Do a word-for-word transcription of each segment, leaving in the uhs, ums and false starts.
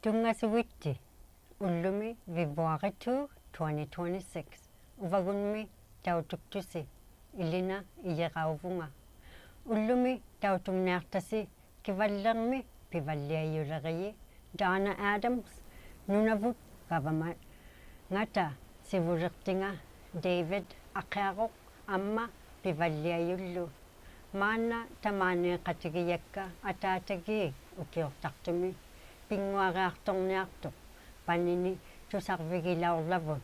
ᑐᙵᓱᒋᑦᓯ, ᐅᓪᓗᒥ ᕕᕗᐊᕆ two, twenty twenty-six. ᐅᕙᒍᒻᒥ ᑕᐅᑐᒃᑐᓯ, ᐃᓖᓇ ᐃᔨᕋᐅᕗᖓ. ᐅᓪᓗᒥ ᑕᐅᑐᖕᓂᐊᖅᑕᓯ ᑭᕙᓪᓕᕐᒥ ᐱᕙᓪᓕᐊᔪᓕᕆᔨ Donna Adams, ᓄᓇᕗᑦ ᒐᕙᒪᖓᑕ ᓯᕗᓕᖅᑎᖓ David ᐊᕿᐊᕈᖅ ᐊᒻᒪ ᐱᕙᓪᓕᐊᔪᓪᓗ. ᒫᓐᓇ ᑕᒫᓃᖃᑎᒋᔭᒃᑲ ᐊᑖᑕᒌᒃ ᐅᑭᐅᖅᑕᖅᑐᒥ ᐱᙳᐊᕆᐊᖅᑐᕐᓂᐊᖅᑐᖅ ᐸᓂᓂ ᑐᓴᕐᕕᒋᓚᐅᕐᓚᕗᑦ.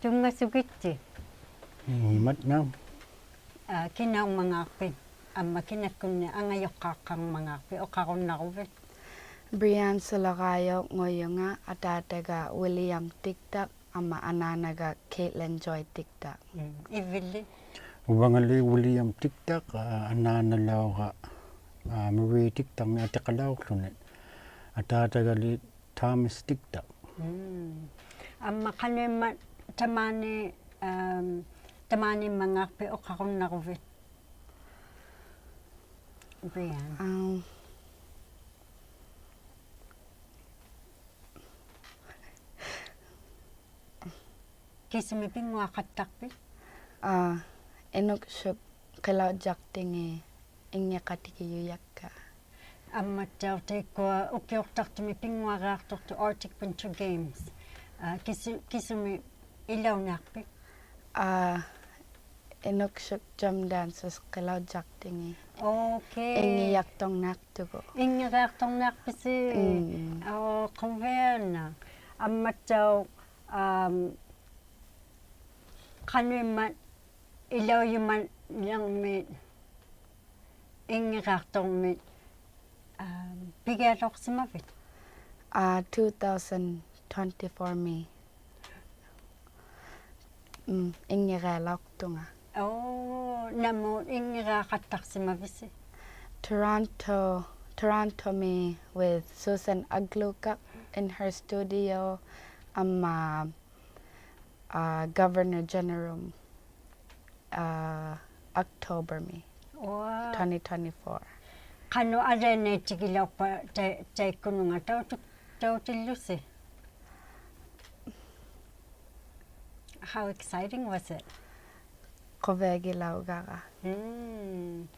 ᑐᙵᓱᒋᑦᓯ. ᒪᑦᓇ. ᐋ, ᑭᓇᐅᖕᒪᖔᖅᐱᑦ ᐊᒻᒪ ᑭᓇᒃᑯᓐᓂ ᐊᖓᔪᖅᑳᖃᕐᒪᖔᖅᐱᑦ, ᐅᖃᕈᓐᓇᕈᕕᑦ? Brian Sulagayo ᖑᔪᖓ, ᐊᑖᑕᒐ William ᑎᒃᑕᖅ ᐊᒻᒪ ᐊᓈᓇᒐ Caitlin Joy ᑎᒃᑕᖅ. ᒻ, ᐃᕝᕕᓪᓕ? ᐅᕙᖓᓕ William ᑎᒃᑕᖅ, ᐋ, ᐊᓈᓇᓚᐅᕋ, ᐋ, Marie ᑎᒃᑕᕐᒥ ᐊᑎᖃᓚᐅᖅᖢᓂ. ᐊᑖᑕᒐᓕ Thomas ᑎᒃᑕᖅ. ᒻ. ᐊᒻᒪ ᖃᓄᐃᒻᒪᑦ ᑕᒫᓂ, ᐋᒻ, ᑕᒫᓃᒻᒪᖔᖅᐱᑦ ᐅᖃᕈᓐᓇᕈᕕᑦ? Brian. ᐋᒻ. ᑭᓱᒥ ᐱᙳᐊᖃᑦᑕᖅᐱᑦ? ᐋ, ᐃᓄᒃᓱᒃ ᕿᓚᐅᔾᔭᖅᑎᖏᑦ ᐃᙱᖃᑎᒋᔪᔭᒃᑲ. ᐊᒻᒪᑦᑕᐅᖅ ᑕᐃᒃᑯᐊ ᐅᑭᐅᖅᑕᖅᑐᒥ ᐱᙳᐊᕆᐊᖅᑐᖅᑐᑦ Arctic Winter Games. ᐋ, ᑭᓱ-, ᑭᓱᒥ ᐃᓚᐅᓂᐊᖅᐱᑦ? ᐋ, ᐃᓄᒃᓱᒃ Jump Dancers ᕿᓚᐅᔾᔭᖅᑎᖏᑦ. Okay. ᐃᙱᔮᖅᑐᕐᓂᐊᖅᑐᒍᑦ. ᐃᙱᕆᐊᖅᑐᕐᓂᐊᖅᐱᓯ? ᒻ. ᐆ, ᖁᕕᐊᓇ. ᐊᒻᒪᑦᑕᐅᖅ, ᐋᒻ, ᖃᓄᐃᒻᒪᑦ ᐃᓚᐅᔪᒪᓐᓂᕐᒥᑦ ᐃᙱᕆᐊᖅᑐᕐᒥᑦ, ᐋᒻ, ᐱᒋᐊᓚᐅᖅᓯᒪᕕᑦ? ᐋ, two thousand twenty-four-ᒥ, ᒻ, ᐃᙱᕆᐊᓚᐅᖅᑐᖓ. ᐆ, ᓇᒧᑦ ᐃᙱᕆᐊᖃᑦᑕᖅᓯᒪᕕᓯ? Toronto, Toronto-ᒥ with Susan Aglukark in her studio, ᐊᒻᒪ, ᐋ, Governor General, ᐋ, October-ᒥ, wow, twenty twenty-four. ᖃᓄᖅ ᐊᓕᐊᓇᐃᑎᒋᓚᐅᖅᐸ ᑕ-, ᑕᐃᒃᑯᓄᖓ ᑕᐅᑐ-, ᑕᐅᑎᓪᓗᓯ? How exciting was it? ᖁᕕᐊᒋᓚᐅᒐᕋ. ᒻ.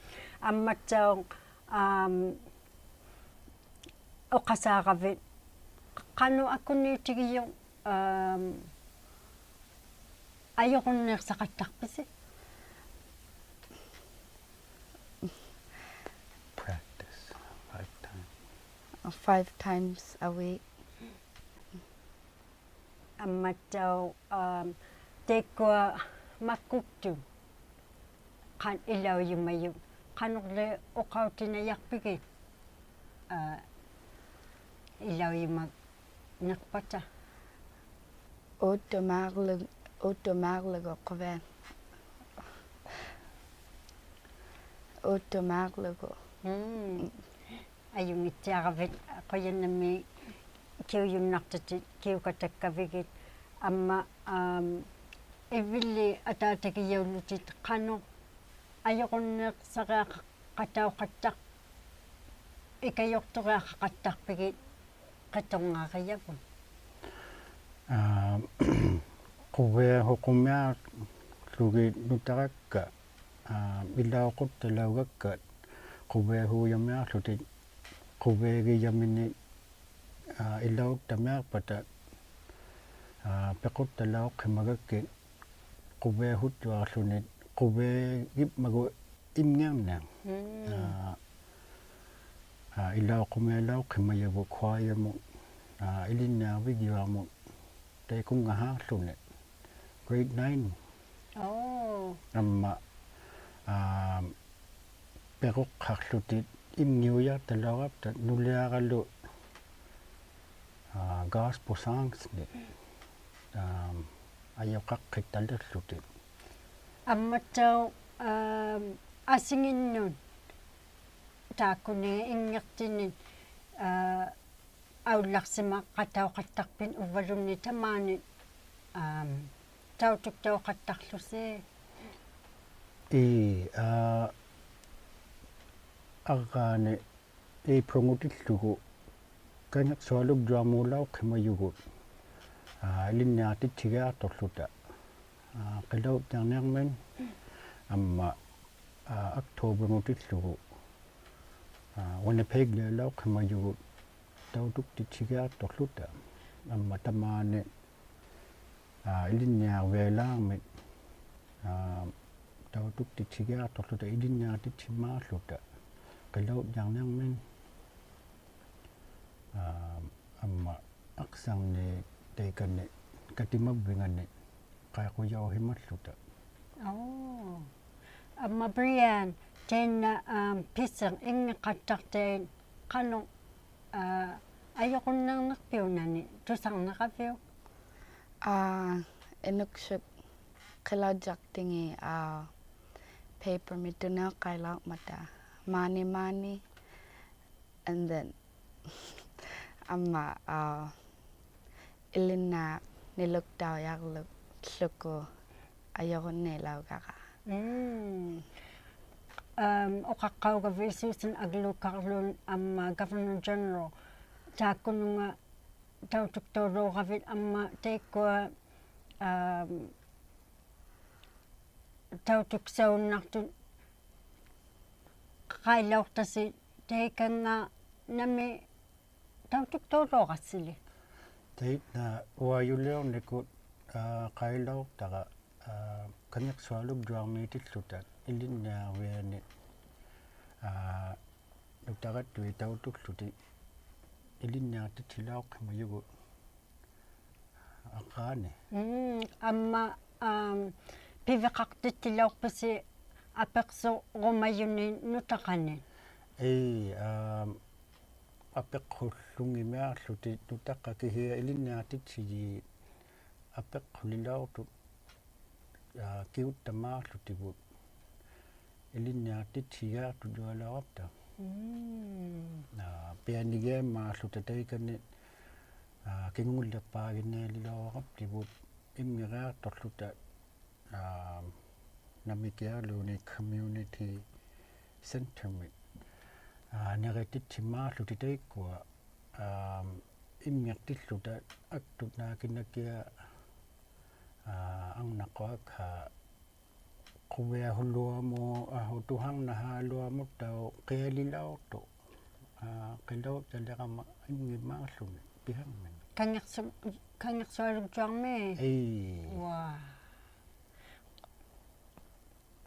ᐊᒻᒪᑦᑕᐅᖅ, ᐋᒻ, ᐅᖃᓵᕋᕕᑦ, ᖃᓄᖅ ᐊᑯᓂᐅᑎᒋᔪᖅ, ᐋᒻ, ᐊᔪᕈᓐᓃᖅᓴᖃᑦᑕᖅᐱᓯ? Practice five times. Five times a week. ᐊᒻᒪᑦᑕᐅᖅ, ᐋᒻ, ᑕᐃᒃᑯᐊ ᒪᒃᑯᒃᑐᑦ ᖃᓐ-, ᐃᓚᐅᔪᒪᔪᑦ, ᖃᓄᕐᓕ ᐅᖃᐅᑎᓇᔭᖅᐱᒋᑦ, ᐋ, ᐃᓚᐅᔪᒪᓐᓂᖅᐸᑕ? ᐆᑦᑐᒫᕐᓗ-, ᐆᑦᑐᒫᕐᓗᒍ ᖁᕕᐊᓇ. ᐆᑦᑐᒫᕐᓗᒍ. ᒻ. ᐊᔪᙱᑦᓯᐊᕋᕕᑦ ᖁᔭᓐᓇᒦᒃ ᑭᐅᔪᓐᓇᖅᑕᑎᑦ ᑭᐅᑲᑕᒃᑲᕕᒋᑦ, ᐊᒻᒪ, ᐋᒻ, ᐃᕝᕕᓪᓕ ᐊᑖᑕᒋᔭᐅᓪᓗᑎᑦ ᖃᓄᖅ ᐊᔪᕈᓐᓃᖅᓴᕆᐊᖃᖃᑕᐅᖃᑦᑕᖅ-, ᐃᑲᔪᖅᑐᕆᐊᖃᖃᑦᑕᖅᐱᒋᑦ ᕿᑐᕐᖓᕆᔭᕗᑦ? ᐋ, ᖁᕕᐊᓱᖁᒥᐊᕐᓗᒋᑦ ᓄᑕᕋᒃᑲ, ᐋ, ᐃᓚᐅᖁᑦᑕᓚᐅᒐᒃᑲ ᖁᕕᐊᓲᔭᒥᐊᕐᓗᑎᑦ, ᖁᕕᐊᒋᔭᒥᓂᒃ, ᐋ, ᐃᓚᐅᑦᑕᒥᐊᖅᐸᑕ, ᐋ, ᐱᖁᑦᑕᓚᐅᖅᓯᒪᒐᒃᑭᑦ ᖁᕕᐊᓱᑦᑐᐊᕐᓗᓂ, ᖁᕕᐊᒋᖕᒪᒍ ᐃᒻᖏᕐᓂᐊᖅ. ᒻ. ᐋ, ᐋ, ᐃᓚᐅᖁᒥᐊᓚᐅᖅᓯᒪᔭᕗᑦ choir-ᒧᑦ, ᐋ, ᐃᓕᓐᓂᐊᕐᕕᒡᔪᐊᕐᒧᑦ ᑕᐃᑯᙵᓵᕐᓗᓂ, grade nine. ᐆ. ᐊᒻᒪ, ᐋ, ᐱᕈᖅᓴᕐᓗᑎᑦ ᐃᒻᖏᐅᔭᖅᑕᓚᐅᕋᑉᑕ ᓄᓕᐊᕋᓗ, ᐋ, gospel songs-ᓂᒃ, ᐋ, ᐊᔪᖃᖅᑭᑕᓕᕐᓗᑎᒃ. ᐊᒻᒪᑦᑕᐅᖅ, ᐋ, ᐊᓯᖏᓐᓄᑦ ᑖᒃᑯᓂᖓ ᐃᙱᖅᑎᓂᒃ, ᐋ, ᐊᐅᓪᓚᖅᓯᒪᖃᑕᐅᖃᑦᑕᖅᐱᑦ ᐅᕝᕙᓘᓐᓃᑦ ᑕᒫᓂ, ᐋᒻ, ᑕᐅᑐᒃᑕᐅᖃᑦᑕᕐᓗᓯ? ᐄ, ᐋ, ᐊᕐᕌᓂ ᐃᑉᓗᖑᑎᓪᓗᒍ Kañaqsualukjuarmulauqhimajugut, aa, ilinniaqtitsigiaqtuqłuta, aa, qilautjarniarmit amma, aa, October-ngutillugu, aa, Winnipeg-lialauqhimajugut tautuktitsigiaqtuqłuta amma tamaani, aa, ilinniarvialaarmit, aa, tautuktitsigiaqtuqłuta ilinniaqtitsimaaqłuta qilautjarniarmit, aa, amma aqsarni taikani katimavvingani qaiqujauhimalluta. Oo. Amma Brian, tainna, aa, pisiq inngiqattaqtait qanuq, aa, ajuqunniqpiunani tusarniqaviuk? Aa, inuksuk qilaujaqtingi, aa, paper-mik tuniuqailaurmata maani maani, and then amma, aa, ilinniaq niluktaujaqłuk ḷuku ajuqunniilaugara. Mm. Aa, uqaqqaugavit Susan Aglukarlun amma Governor General, taakkununga tautuktuuluuravit amma taikkua, aa, tautuksaunnaqtut qailauqtasi taikannga nami tautuktuuluurassili? Tainna uajuliurnikut, aa, qailauqtara, aa, Kañaqsualukjuarmiitilluta ilinniarviani, aa, nutarattuit tautukłutik ilinniaqtitsilauqhimajugut aqaani. Mm, amma, aa, piviqaqtitsilauqpisi apiqsurumajuni nutarani? Ii, aa, apiqhullunngimiaqłutik nutaqakihiaq ilinniaqtitsijiit apiqhulilauqtut, aa, kiuttamaaqłutivut ilinniaqtitsigiaqtujualaurapta. Mm. Aa, pianigiammaaqłuta taikani, aa, kingungliqpaaginialilauqaptivut imngiriaqtuqłuta, aa, namikiaqłuni community center-mik, aa, nirititsimaaqłutik taikkua, aa, imngiqtilluta aktut naakinakiaq, aa, arnaquakha quviahuluamut, aa, tuhannahaaluamuttauq qialilauqtuq, aa, qilauttalirama imngimmaaqłuni piharmini. Kañaqsu-, Kañaqsualukjuarmi? Ii. Waa.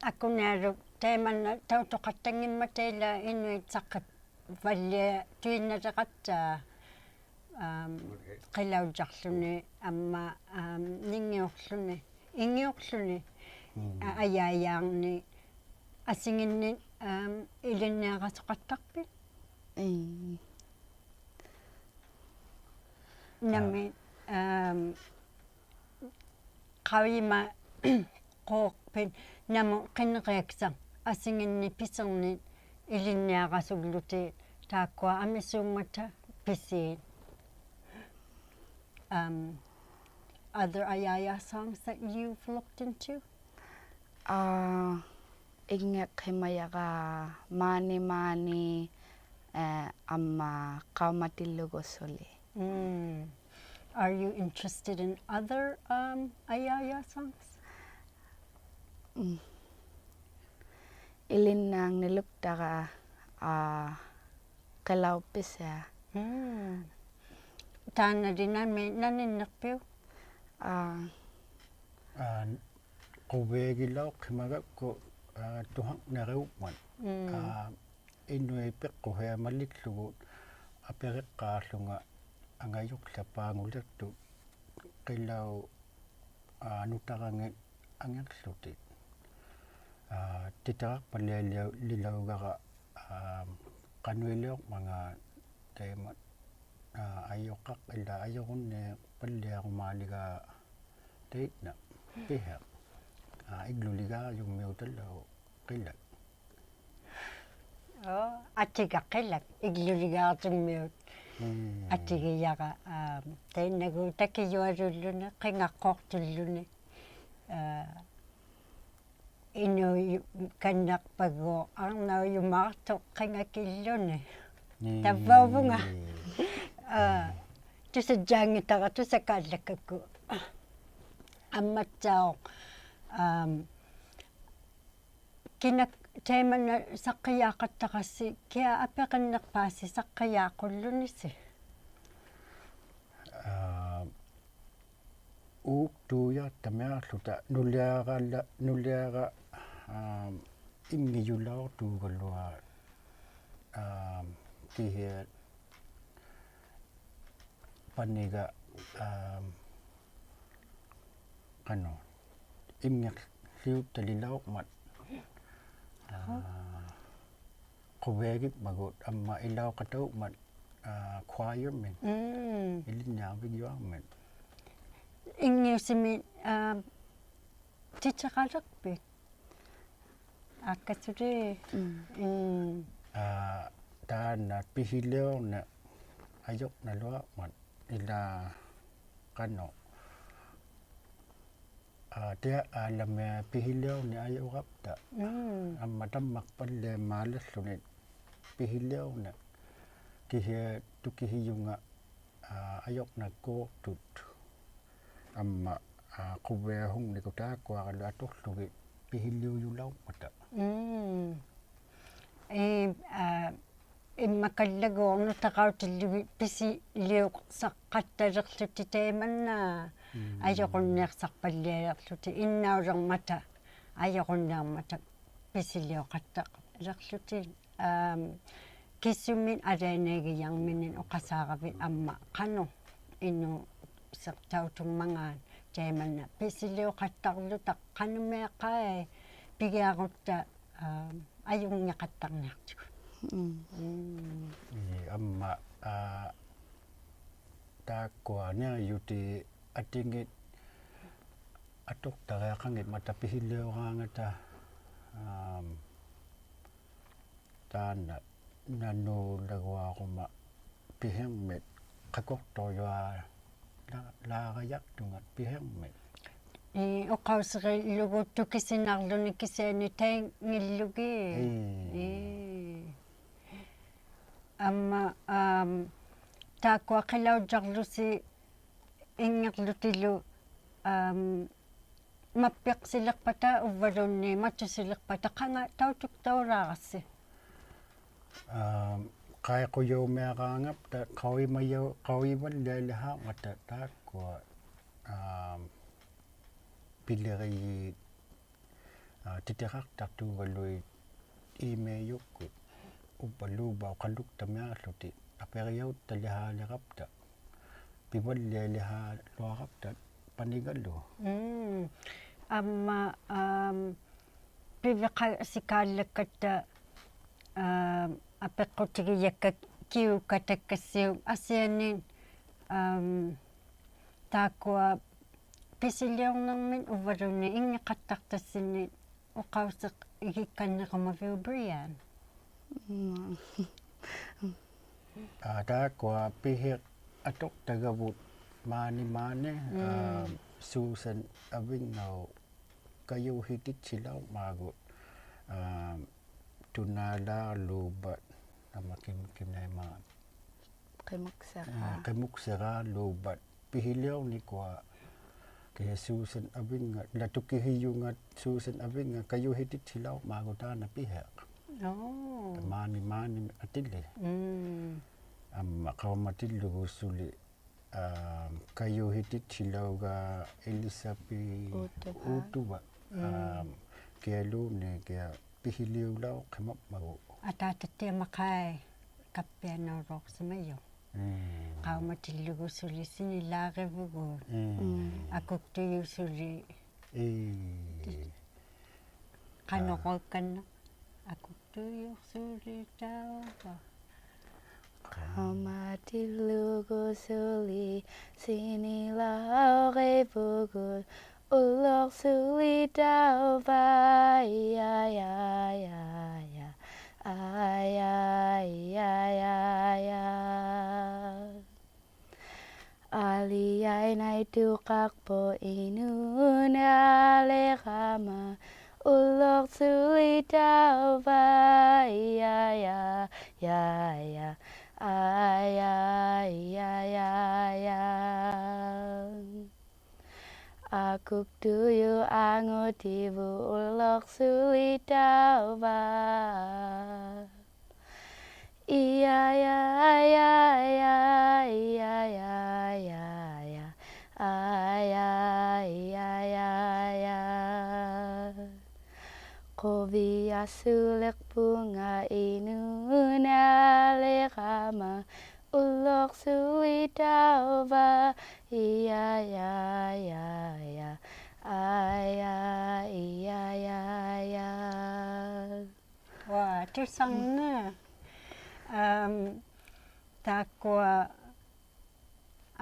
Akuniaruk taimanna tautuqattanngimmat taila inuit saqqipalliatuinnaliqatta, aam, qilaujaqłuni amma, aam, inngiuqłuni, inngiuqłuni, mm, a-, ajaajaarni asinginni, aam, ilinniarasuqattaqpit? Ii. Nami, aam, qaujimaquuqpit namut qiniriaksaq asinginni pisirni ilinniarasuglutik taakkua amisuummata pisiit? Um, are there Ayaya songs that you've looked into? Aa, inngiqhimajara Maani Maani, aa, amma Qaumatillugu Suli. Mm. Are you interested in other, um, Ayaya songs? Mm. Ilinniarniluktara, aa, qilaupisiaq. Mm. Taannali nami naninniqpiuk? Aa. Aa, quviagilauqhimagakku, aa, tuhaqniariugmat. Mm. Aa, inuit piqquhiaq malikługu apiriqqaaqłunga angajuqłiqpaanguliqtut qilau, aa, nutarangit angiqłutik. Aa, titiraqpallialiu-, lilaugara, aa, qanuiliuqmangaat taima, aa, ajuqaq ilaa ajurunniiqpalliarumaaligaat taitna pihiq. Aa, igluligaarjummiutalu qilak. Oo, atigaq qilak, igluligaarjummiut. Mm. Atigijara, aa, tainnagu takijualulluni, qingaqquuqtulluni. Aa, inuujukanniqpagu arnaujumaaqtuq qingakilluni. Mm. Tavvauvunga. ᐋ, ᑐᓴᔾᔮᙱᑕᕋ ᑐᓴᑳᓪᓚᒃᑲᒃᑯ. ᐊᒻᒪᑦᑕᐅᖅ, ᐋᒻ, ᑭᓇ ᑕᐃᒪᓐᓇ ᓴᖅᑭᔮᖃᑦᑕᕋᔅᓯ, ᑭᐊ ᐊᐱᕆᓐᓂᖅᐹᓯ ᓴᖅᑭᔮᖁᓪᓗᓂᓯ? ᐋ, ᐆᒃᑑᔭᖅᑕᒥᐊᖅᖢᑕ ᓄᓕᐊᕋᓪᓚ-, ᓄᓕᐊᕋ, ᐋᒻ, ᐃᙱᔪᓚᐅᖅᑑᒐᓗᐊᖅ, ᐋᒻ, ᑭᓯᐊ ᐸᓂᒐ, ᐋᒻ, ᖃᓄᖅ, ᐃᙱᖅᖠᐅᑦᑕᓕᓚᐅᕐᒪᑦ, ᐋ, ᖁᕕᐊᒋᖕᒪᒍᑦ ᐊᒻᒪ ᐃᓚᐅᖃᑕᐅᖕᒪᑦ, ᐋ, choir-ᒥᑦ. ᒻᒻ. ᐃᓕᓐᓂᐊᕐᕕᒡᔪᐊᕐᒥᑦ. ᐃᙱᐅᓯᒥ, ᐋ, ᑎᑎᕋᓕᖅᐱᑦ? ᐋᒃᑲᓱᓕ. ᒻᒻ. ᒻᒻ. ᐋ, ᑖᓐᓇ ᐱᓯᓕᐅᕐᓂᖅ ᐊᔪᕐᓇᓗᐊᕐᒪᑦ ᐃᓛ ᖃᓄᖅ. ᐋ, ᑎᐊ ᐋᓚᒥ ᐱᓯᓕᐅᕐᓂᖅ ᐊᔪᕋᑉᑕ. ᒻᒻ. ᐊᒻᒪ ᑕᒻᒪᖅᐸᓪᓕᐊᒻᒫᓕᖅᖢᓂ ᐱᓯᓕᐅᕐᓂᖅ. ᑭᓯᐊ ᑐᑭᓯᔪᖓ, ᐋ, ᐊᔪᕐᓇᒃᑰᖅᑐᑦ. ᐊᒻᒪ, ᐋ, ᖁᕕᐊᓱᖕᓂᒃᑯᑦ ᑖᒃᑯᐊᕋᓗ ᐊᑐᖅᖢᒋᑦ ᐱᓯᓕᐅᔪᓚᐅᕐᒪᑕ. ᒻᒻ. ᐄ, ᐋ, ᐃᒻᒪᑲᓪᓚᒎᖅ ᓄᑕᕋᐅᑎᓪᓗᒋᑦ ᐱᓯᓕᐅᖅᓴᖃᑦᑕᓕᖅᖢᑎᒃ ᑕᐃᒪᓐᓇ, ᒻᒻ, ᐊᔪᕈᓐᓃᖅᓴᖅᐸᓪᓕᐊᓕᖅᖢᑎᒃ, ᐃᓐᓇᐅᓕᕐᒪᑕ, ᐊᔪᕈᓐᓃᕐᒪᑕ ᐱᓯᓕᐅᖃᑦᑕᓕᖅᖢᑎᒃ. ᐋᒻ, ᑭᓱᒥᑦ ᐊᓕᐊᓇᐃᒋᔭᕐᒥᓂᒃ ᐅᖃᓵᕋᕕᑦ ᐊᒻᒪ ᖃᓄᖅ ᐃᓅᓯᖅᑕᐅᑐᖕᒪᖔᑦ ᑕᐃᒪᓐᓇ ᐱᓯᓕᐅᖃᑦᑕᕐᓗᑕ ᖃᓄᒥᖅᑲᐃ ᐱᒋᐊᕈᑦᑕ, ᐋᒻ, ᐊᔪᙱᖃᑦᑕᕐᓂᐊᖅᑐᒍᑦ. ᒻᒻ. ᒻᒻ. ᐄ, ᐊᒻᒪ, ᐋ, ᑖᒃᑯᐊ ᓂᐊᔪᑎᑦ ᐊᑎᖏᑦ ᐊᑐᖅᑕᕆᐊᖃᙱᒻᒪᑕ ᐱᓯᓕᐅᕌᖓᑕ, ᐋᒻ, ᑖᓐᓇ ᓇᓅᓚᒍᐊᕈᒪ ᐱᓯᕐᒥᒃ, ᖃᑯᖅᑐᕐᔪᐊ ᓚ-, ᓚᒐᔭᖅᑐᖓ ᐱᓯᕐᒥᒃ. ᐄ, ᐅᖃᐅᓯᕆᓪᓗᒍ ᑐᑭᓯᓇᕐᓗᓂ ᑭᓯᐊᓂ ᑕᐃᙱᓪᓗᒋᑦ. ᐄ. ᐄ. ᐊᒻᒪ, ᐋᒻ, ᑖᒃᑯᐊ ᕿᓚᐅᔾᔭᕐᓗᓯ ᐃᙱᕐᓗᑎᓪᓗ, ᐋᒻ, ᒪᑉᐱᖅᓯᓕᖅᐸᑕ ᐅᕝᕙᓘᓐᓃᑦ ᒪᑐᓯᓕᖅᐸᑕ ᖃᖓ ᑕᐅᑐᒃᑕᐅᓛᕋᔅᓯ? ᐋᒻ, ᖃᐃᖁᔭᐅᒥᐊᕌᖓᑉᑕ ᖃᐅᔨᒪᔭᐅ-, ᖃᐅᔨᕙᓪᓕᐊᓕᓵᕐᒪᑕ ᑖᒃᑯᐊ, ᐋᒻ, ᐱᓕᕆᔩᑦ, ᐋ, ᑎᑎᕋᖅᑕᖅᑑᒐᓗᐃᑦ ᐃᒪᐃᔪᒃᑯᑦ, ᐅᕝᕙᓘᕝᕙ ᐅᖃᓗᒃᑕᒥᐊᕐᓗᑎᒃ, ᐊᐱᕆᔭᐅᑦᑕᓕᓵᓕᕋᑉᑕ, ᐱᕙᓪᓕᐊᓕᓵᓗᐊᕋᑉᑕ ᐸᓂᒐᓗ. ᒻᒻ. ᐊᒻᒪ, ᐋᒻ, ᐱᕕᖃᓯᑳᓪᓚᒃᑲᑦᑕ, ᐋᒻ, ᐊᐱᖅᑯᑎᒋᔭᒃᑲ ᑭᐅᒃᑲᑕᒃᑲᔅᓯᐅᒃ ᐊᓯᐊᓂᒃ, ᐋᒻ, ᑖᒃᑯᐊ ᐱᓯᓕᐅᕐᓂᕐᒥᒃ ᐅᕝᕙᓘᓐᓃᑦ ᐃᙱᖃᑦᑕᖅᑕᔅᓯᓐᓂᒃ ᐅᖃᐅᓯᕆᒃᑲᓐᓂᕈᒪᕕᐅᒃ Brian? ᒻᒻ. ᐋ, ᑖᒃᑯᐊ ᐱᓯᖅ ᐊᑐᖅᑕᒐᕗᑦ ᒫᓂ ᒫᓂ, ᒻᒻ, ᐋ, Susan ᐊᕕᙵᐅᑉ ᑲᔪᓯᑎᑦᓯᓚᐅᕐᒪᒍ, ᐋ, ᑐᓈᓛᕐᓘᕝᕙ, ᑕᒪᒃᑭᒻ-, ᑭᒻᓇᐃᒻᒪ ᕿᒧᒃᓯᕋ-, ᐋ, ᕿᒧᒃᓯᕌᓘᕝᕙ ᐱᓯᓕᐅᕐᓂᑯᐊ, ᑭᓯᐊ Susan ᐊᕕᙵ, ᐃᓛ ᑐᑭᓯᔪᖓ Susan ᐊᕕᙵ ᑲᔪᓯᑎᑦᓯᓚᐅᕐᒪᒍ ᑖᓐᓇ ᐱᓯᖅ. ᐆ. ᒫᓂ ᒫᓂ ᐊᑎᓕᒃ. ᒻᒻ. ᐊᒻᒪ ᖃᐅᒪᑎᓪᓗᒍ ᓱᓕ, ᐋ, ᑲᔪᓯᑎᑦᓯᓚᐅᒐ Elizabeth ᐆᑐᕙ. ᐆᑐᕙ. ᒻᒻ. ᐋ, ᑭᐊᓘᓐᓃᑦ ᑭᐊ ᐱᓯᓕᐅᓚᐅᖅᓯᒪᒻᒪᒍ. ᐊᑖᑕᑦᑎᐊᒪᖃᐃ ᑲᑉᐱᐊᓇᐅᓚᐅᖅᓯᒪᔪᖅ. ᒻᒻ. ᖃᐅᒪᑎᓪᓗᒍ ᓱᓕ ᓯᓂᓛᕆᕗᒍᑦ. ᒻᒻ. ᒻᒻ. ᐊᑯᒃᑐᔪᖅ ᓱᓕ. ᐄ. ᖃᓄᖅ ᐋ. ᐅᒃᑲᓐᓇ. ᐊᑯᒃᑐᔪᖅ ᓱᓕ ᑕᐅᕙ. ᖃᐅᒪᑎᓪᓗᒍ ᓱᓕ ᓯᓂᓚᐅᕆᕗᒍᑦ ᐅᓪᓗᖅ ᓱᓕ ᑕᐅᕙ, ᐊᐃ, ᐊᐃ, ᐊᐃ, ᐊᐃ, ᐊᐃ. ᐊᓕᐊᐃ ᓇᐃᑐᖃᖅᐳᖅ ᐃᓅᓐᓂᐊᓕᕋᒪ ᐅᓪᓗᖅ ᓱᓕ ᑕᐅᕙ, ᐊᐃ, ᐊᐃ, ᐊᐃ, ᔮ, ᔮ, ᐊ, ᔮ, ᔮ, ᔮ, ᔮ. ᐊᑯᒃᑐᔪᖅ ᐊᖑᑎᕗᑦ ᐅᓪᓗᖅ ᓱᓕ ᑕᐅᕙ. ᔮ, ᔮ, ᔮ, ᔮ, ᔮ, ᔮ, ᔮ, ᔮ. ᐊ, ᔮ, ᔮ, ᔮ, ᔮ. ᖁᕕᐊᓱᓕᖅᐳᖓ ᐃᓄᓐᓇᓕᕋᒪ ᐅᓪᓗᖅ ᓱᓕ ᑕᐅᕙ. ᔮ, ᔮ, ᔮ, ᔮ. ᐊ, ᔮ, ᔮ, ᔮ, ᔮ. ᐅᐊ, ᑐᓴᕐᓃ. ᐊᒻ, ᑖᒃᑯᐊ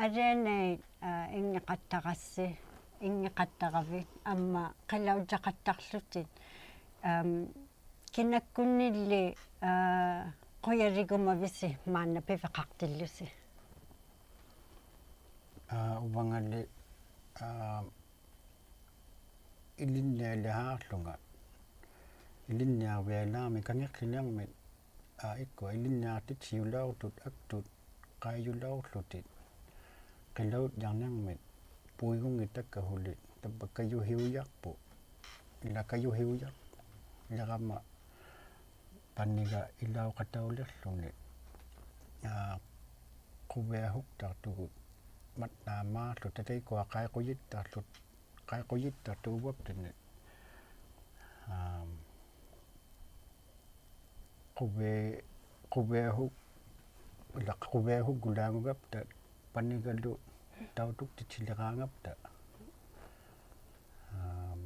ᐊᓕᐊᓇᐃᑦ, ᐊ, ᐃᙱᖃᑦᑕᕋᔅᓯ, ᐃᙱᖃᑦᑕᕋᕕᑦ, ᐊᒻᒪ ᕿᓚᐅᔾᔭᖃᑦᑕᖅᖢᑎᑦ. ᐊᒻ, ᑭᓇᒃᑯᓐᓂᓪᓕ, ᐊ, ᖁᔭᓕᒍᒪᕕᓯ ᒫᓐᓇ ᐱᕕᖃᖅᑎᓪᓗᓯ? ᐊ, ᐅᕙᖓᓕ, ᐊ, ᐃᓕᓐᓂᐊᓕᓵᕐᓗᖓ. ᐃᓕᓐᓂᐊᕐᕕᐊᓛᒥ ᑲᖏᖅᖠᓂᕐᒥ, ᐊ, ᐃᒃᑯᐊ ᐃᓕᓐᓂᐊᖅᑎᑦᓯᓚᐅᖅᑐᑦ ᐊᒃᑐᑦ ᖃᐃᔪᓚᐅᖅᖢᑎᑦ ᕿᓚᐅᔾᔭᕐᓂᕐᒥ ᐳᐃᒍᙱᑕᒃᑲ ᓱᓕ ᑕᕝᕙ ᑲᔪᓯᐅᔭᖅᐳᖅ, ᐃᓛ ᑲᔪᓯᐅᔭᖅ, ᐃᓚᒃᑲᒪ ᐸᓂᒐ ᐃᓚᐅᖃᑕᐅᓕᖅᖢᓂ, ᐊ, ᖁᕕᐊᓱᒃᑕᖅᑐᒍᑦ ᒪᑦᓈᒫᖅᖢᑕ ᑕᐃᒃᑯᐊ ᖃᐃᖁᔨᑦᑕᖅᖢᑦ, ᖃᐃᖁᔨᑦᑕᖅᑐᒍᑦ ᐅᕙᑉᑎᓂ. ᐊᒻ, ᖁᕕ-, ᖁᕕᐊᓱᒃ-, ᐃᓛ ᖁᕕᐊᓱᒍᓛᖑᒐᑉᑕ ᐸᓂᒐᓗ ᑕᐅᑐᒃᑎᑦᓯᓕᕌᖓᑉᑕ. ᐊᒻ,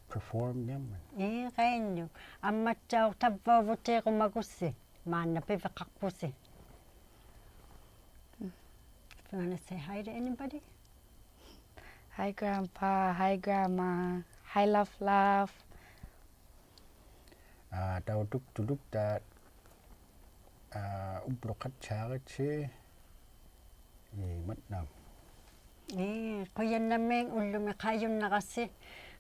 perform-ᓂᐊᒻᒪᑦ. ᐄ, ᕿᓐᓄᒃ. ᐊᒻᒪᑦᑕᐅᖅ ᑕᕝᕙᐅᕗᑏᕈᒪᒍᔅᓯ ᒫᓐᓇ ᐱᕕᖃᖅᐳᓯ. You wanna say hi to anybody? Hi, Grandpa. Hi, Grandma. Hi, Love Love. ᐊ, ᑕᐅᑐᒃᑐᓗᒃᑖᑦ, ᐊ, ᐅᑉᓗᖃᑦᓴᕆᑦᓯ, ᐄ, ᒪᑦᓇ. ᐄ, ᖁᔭᓐᓇᒦᒃ ᐅᓪᓗᒥ ᖃᐃᔪᓐᓇᕋᔅᓯ,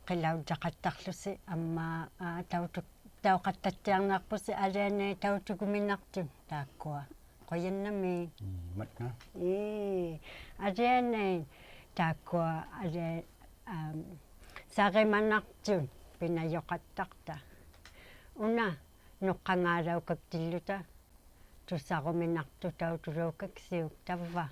ᕿᓚᐅᔾᔭᖃᑦᑕᖅᖢᓯ, ᐊᒻᒪ, ᐊ, ᑕᐅᑐᒃ-, ᑕᐅᖃᑦᑕᑦᑎᐊᕐᓂᐊᖅᐳᓯ ᐊᓕᐊᓇᐃᑦ ᑕᐅᑐᒍᒥᓇᖅᑐᑦ ᑖᒃᑯᐊ. ᖁᔭᓐᓇᒦᒃ. ᒻᒻ, ᒪᑦᓇ. ᐄ, ᐊᓕᐊᓇᐃᑦ ᑖᒃᑯᐊ ᐊᓕ-, ᐊᒻ, ᓴᕆᒪᓇᖅᑐᑦ ᐱᓇᔪᖃᑦᑕᖅᑕ. ᐅᓇ ᓄᖅᑲᖓᓚᐅᑲᒃᑎᓪᓗᑕ ᑐᓴᕈᒥᓇᖅᑐᖅ ᑕᐅᑐᓚᐅᑲᒃᓯᐅᒃ ᑕᕝᕙ.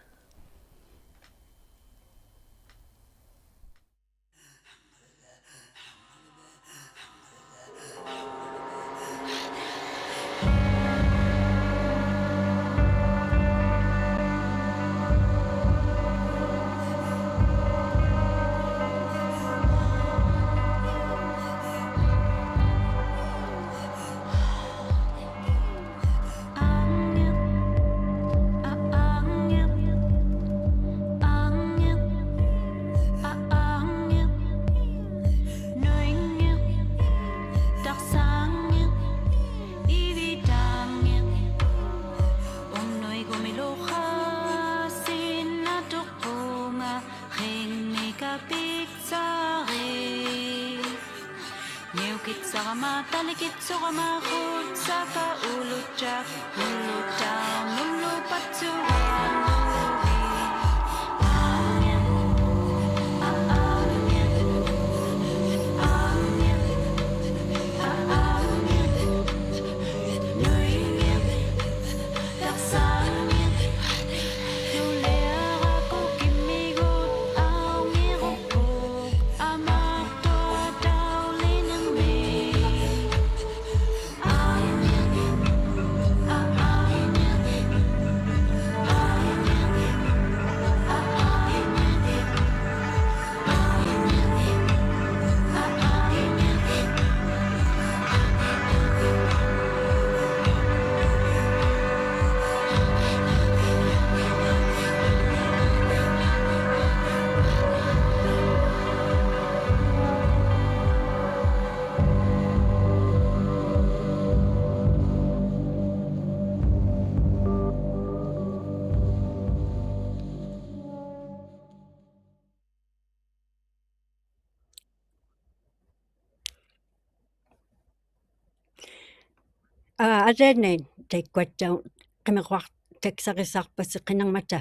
ᐊ, ᐊᓕᐊᓇᐃᑦ, taikkuattauq qimirruaq taksarisarpasi qinirmata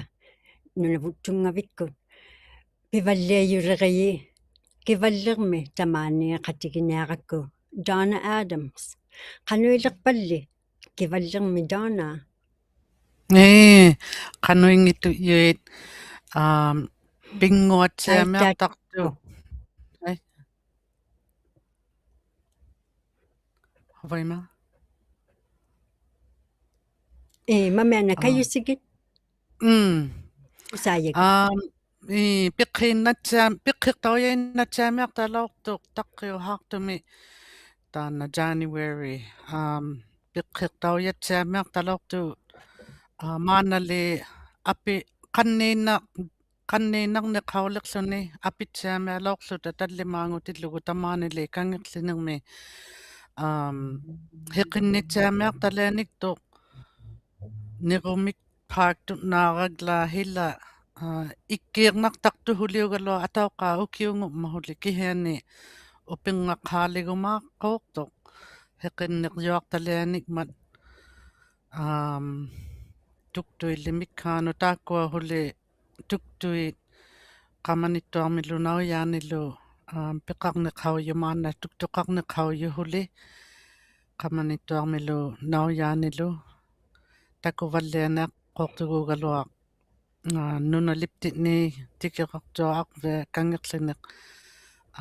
nunavut tunngavikkut. Pivalliajuliriji Kivallirmi tamaani qatiginiarakku Donna Adams. Qanuiliqpalli Kivallirmi Donna? Ii, qanuinngittujuit, aam, pinnguattiamiaqtaqtut. Ai. Havaima? Ii, mamiana, aam, kajusigit. Mm. Usaajagit. Aam, ii, piqqiinnattia-, piqqiqtaujainnattiamiaqtalauqtuq taqqiuhaaqtumi taanna January. Aam, piqqiqtaujattiamiaqtalauqtuq, aa, maannali api-, qanniinna-, qanniinnarniqauliqłuni apittiamialauqłuta tallimaangutillugu tamaanili kangiqłinirmi, aam, hiqinnittiamiaqtalianiktuq nirumik paaktunnaarakla hila, aa, ikkiirnaqtaqtuhuliugaluaq atauqaa ukiungummahuli kihiani upirnaqhaaligumaaqquuqtuq hiqinnirjuaqtalianikmat, aam, tuktuilimikhaanut taakkuahuli tuktuit qamanittuarmilu naujaanilu, aam, piqarniqaujuq maanna tuktuqarniqaujuhuli qamanittuarmilu naujaanilu takuvallianiaqquuqtugugaluaq, aa, nunaliptinni tikiraqtuaq arviaq kangiqłiniq,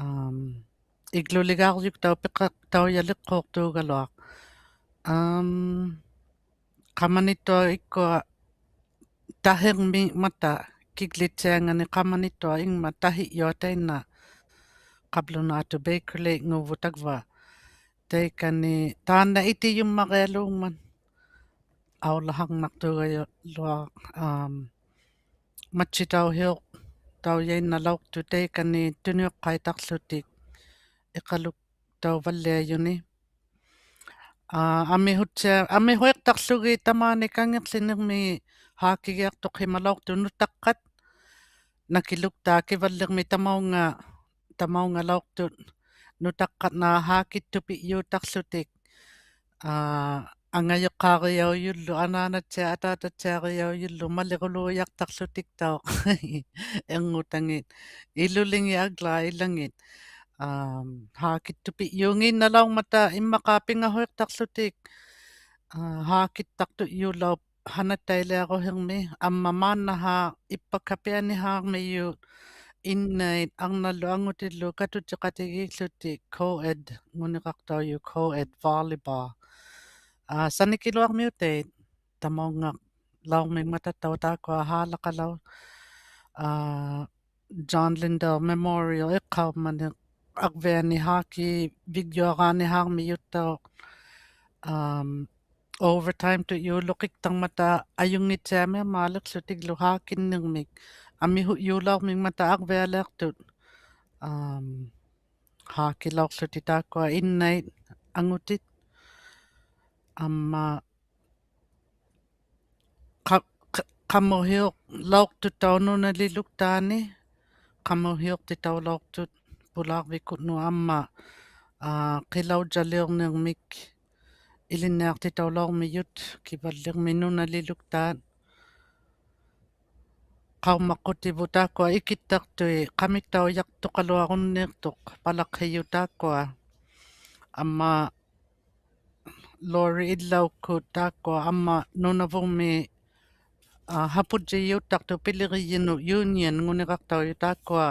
aam, igluligaarjuktauq piqaqtaujaliqquuqtugaluaq. Aam, qamanittuaq ikkua tahirmingmata kiglittiangani qamanittuaq ingmat tahijjuaq tainna qablunaatut Baker Lake-nguvvut tagva. Taikani taanna itijummarialuungmat aulaharnaqtugaluaq, aam, matsitauhiuqtaujainnalauqtut taikani tuniuqqaitaqłutik iqaluk tauvalliajuni. Aa, amihuttia-, amihuiqtaqługit tamaani kangiqłinirmi haakigiaqtuqhimalauqtut nutaqqat nakiluktaat Kivallirmi tamaunga, tamaungalauqtut nutaqqat naa haakittupijjuutaqłutik, aa, angajuqqaarijaujullu, anaanattiaq ataatattiarijaujullu maliruluujaqtaqłutiktauq irngutangit, ilulingit aglaat ilangit. Aam, haakittupijjuungiinnalaurmata immaqaa pingahuiqtaqłutik, aa, haakittaqtujjuulauq hanattailiaruhirmi amma maannahaaq ippakapianihaarmijut innait arnallu angutillu katutiqatigiiqłutik co-ed-nguniraqtaujuq co-ed volleyball. Aa, sanikiluarmiutait tamaungalaurmingmatattauq taakkua haalaqalauk, aa, John Lindell Memorial iqqaurmaniq arviani haakivigjuaraanihaarmijuttauq, aam, overtime-tujjuulluqiktarmata ajunngittiamiamaaliqłutiglu haakinnirmik amihujjuulaurmingmata arvialiaqtut, aam, haakilauqłutik taakkua innait angutit amma qa-, qa-, qamuhiuqlauqtuttauq nunaliluktaani, qamuhiuqtitaulauqtut pulaarvikutnut amma, aa, qilaujaliurnirmik ilinniaqtitaulaurmijut Kivallirmi nunaliluktaat. Qaumaqqutivut taakkua ikittaqtui qamittaujaqtuqaluarunniiqtuq palaqhijut taakkua amma Lori Illaukkut taakkua amma Nunavummi, aa, hapujjijuttaqtut pilirijinut Union-nguniraqtaujuq taakkua,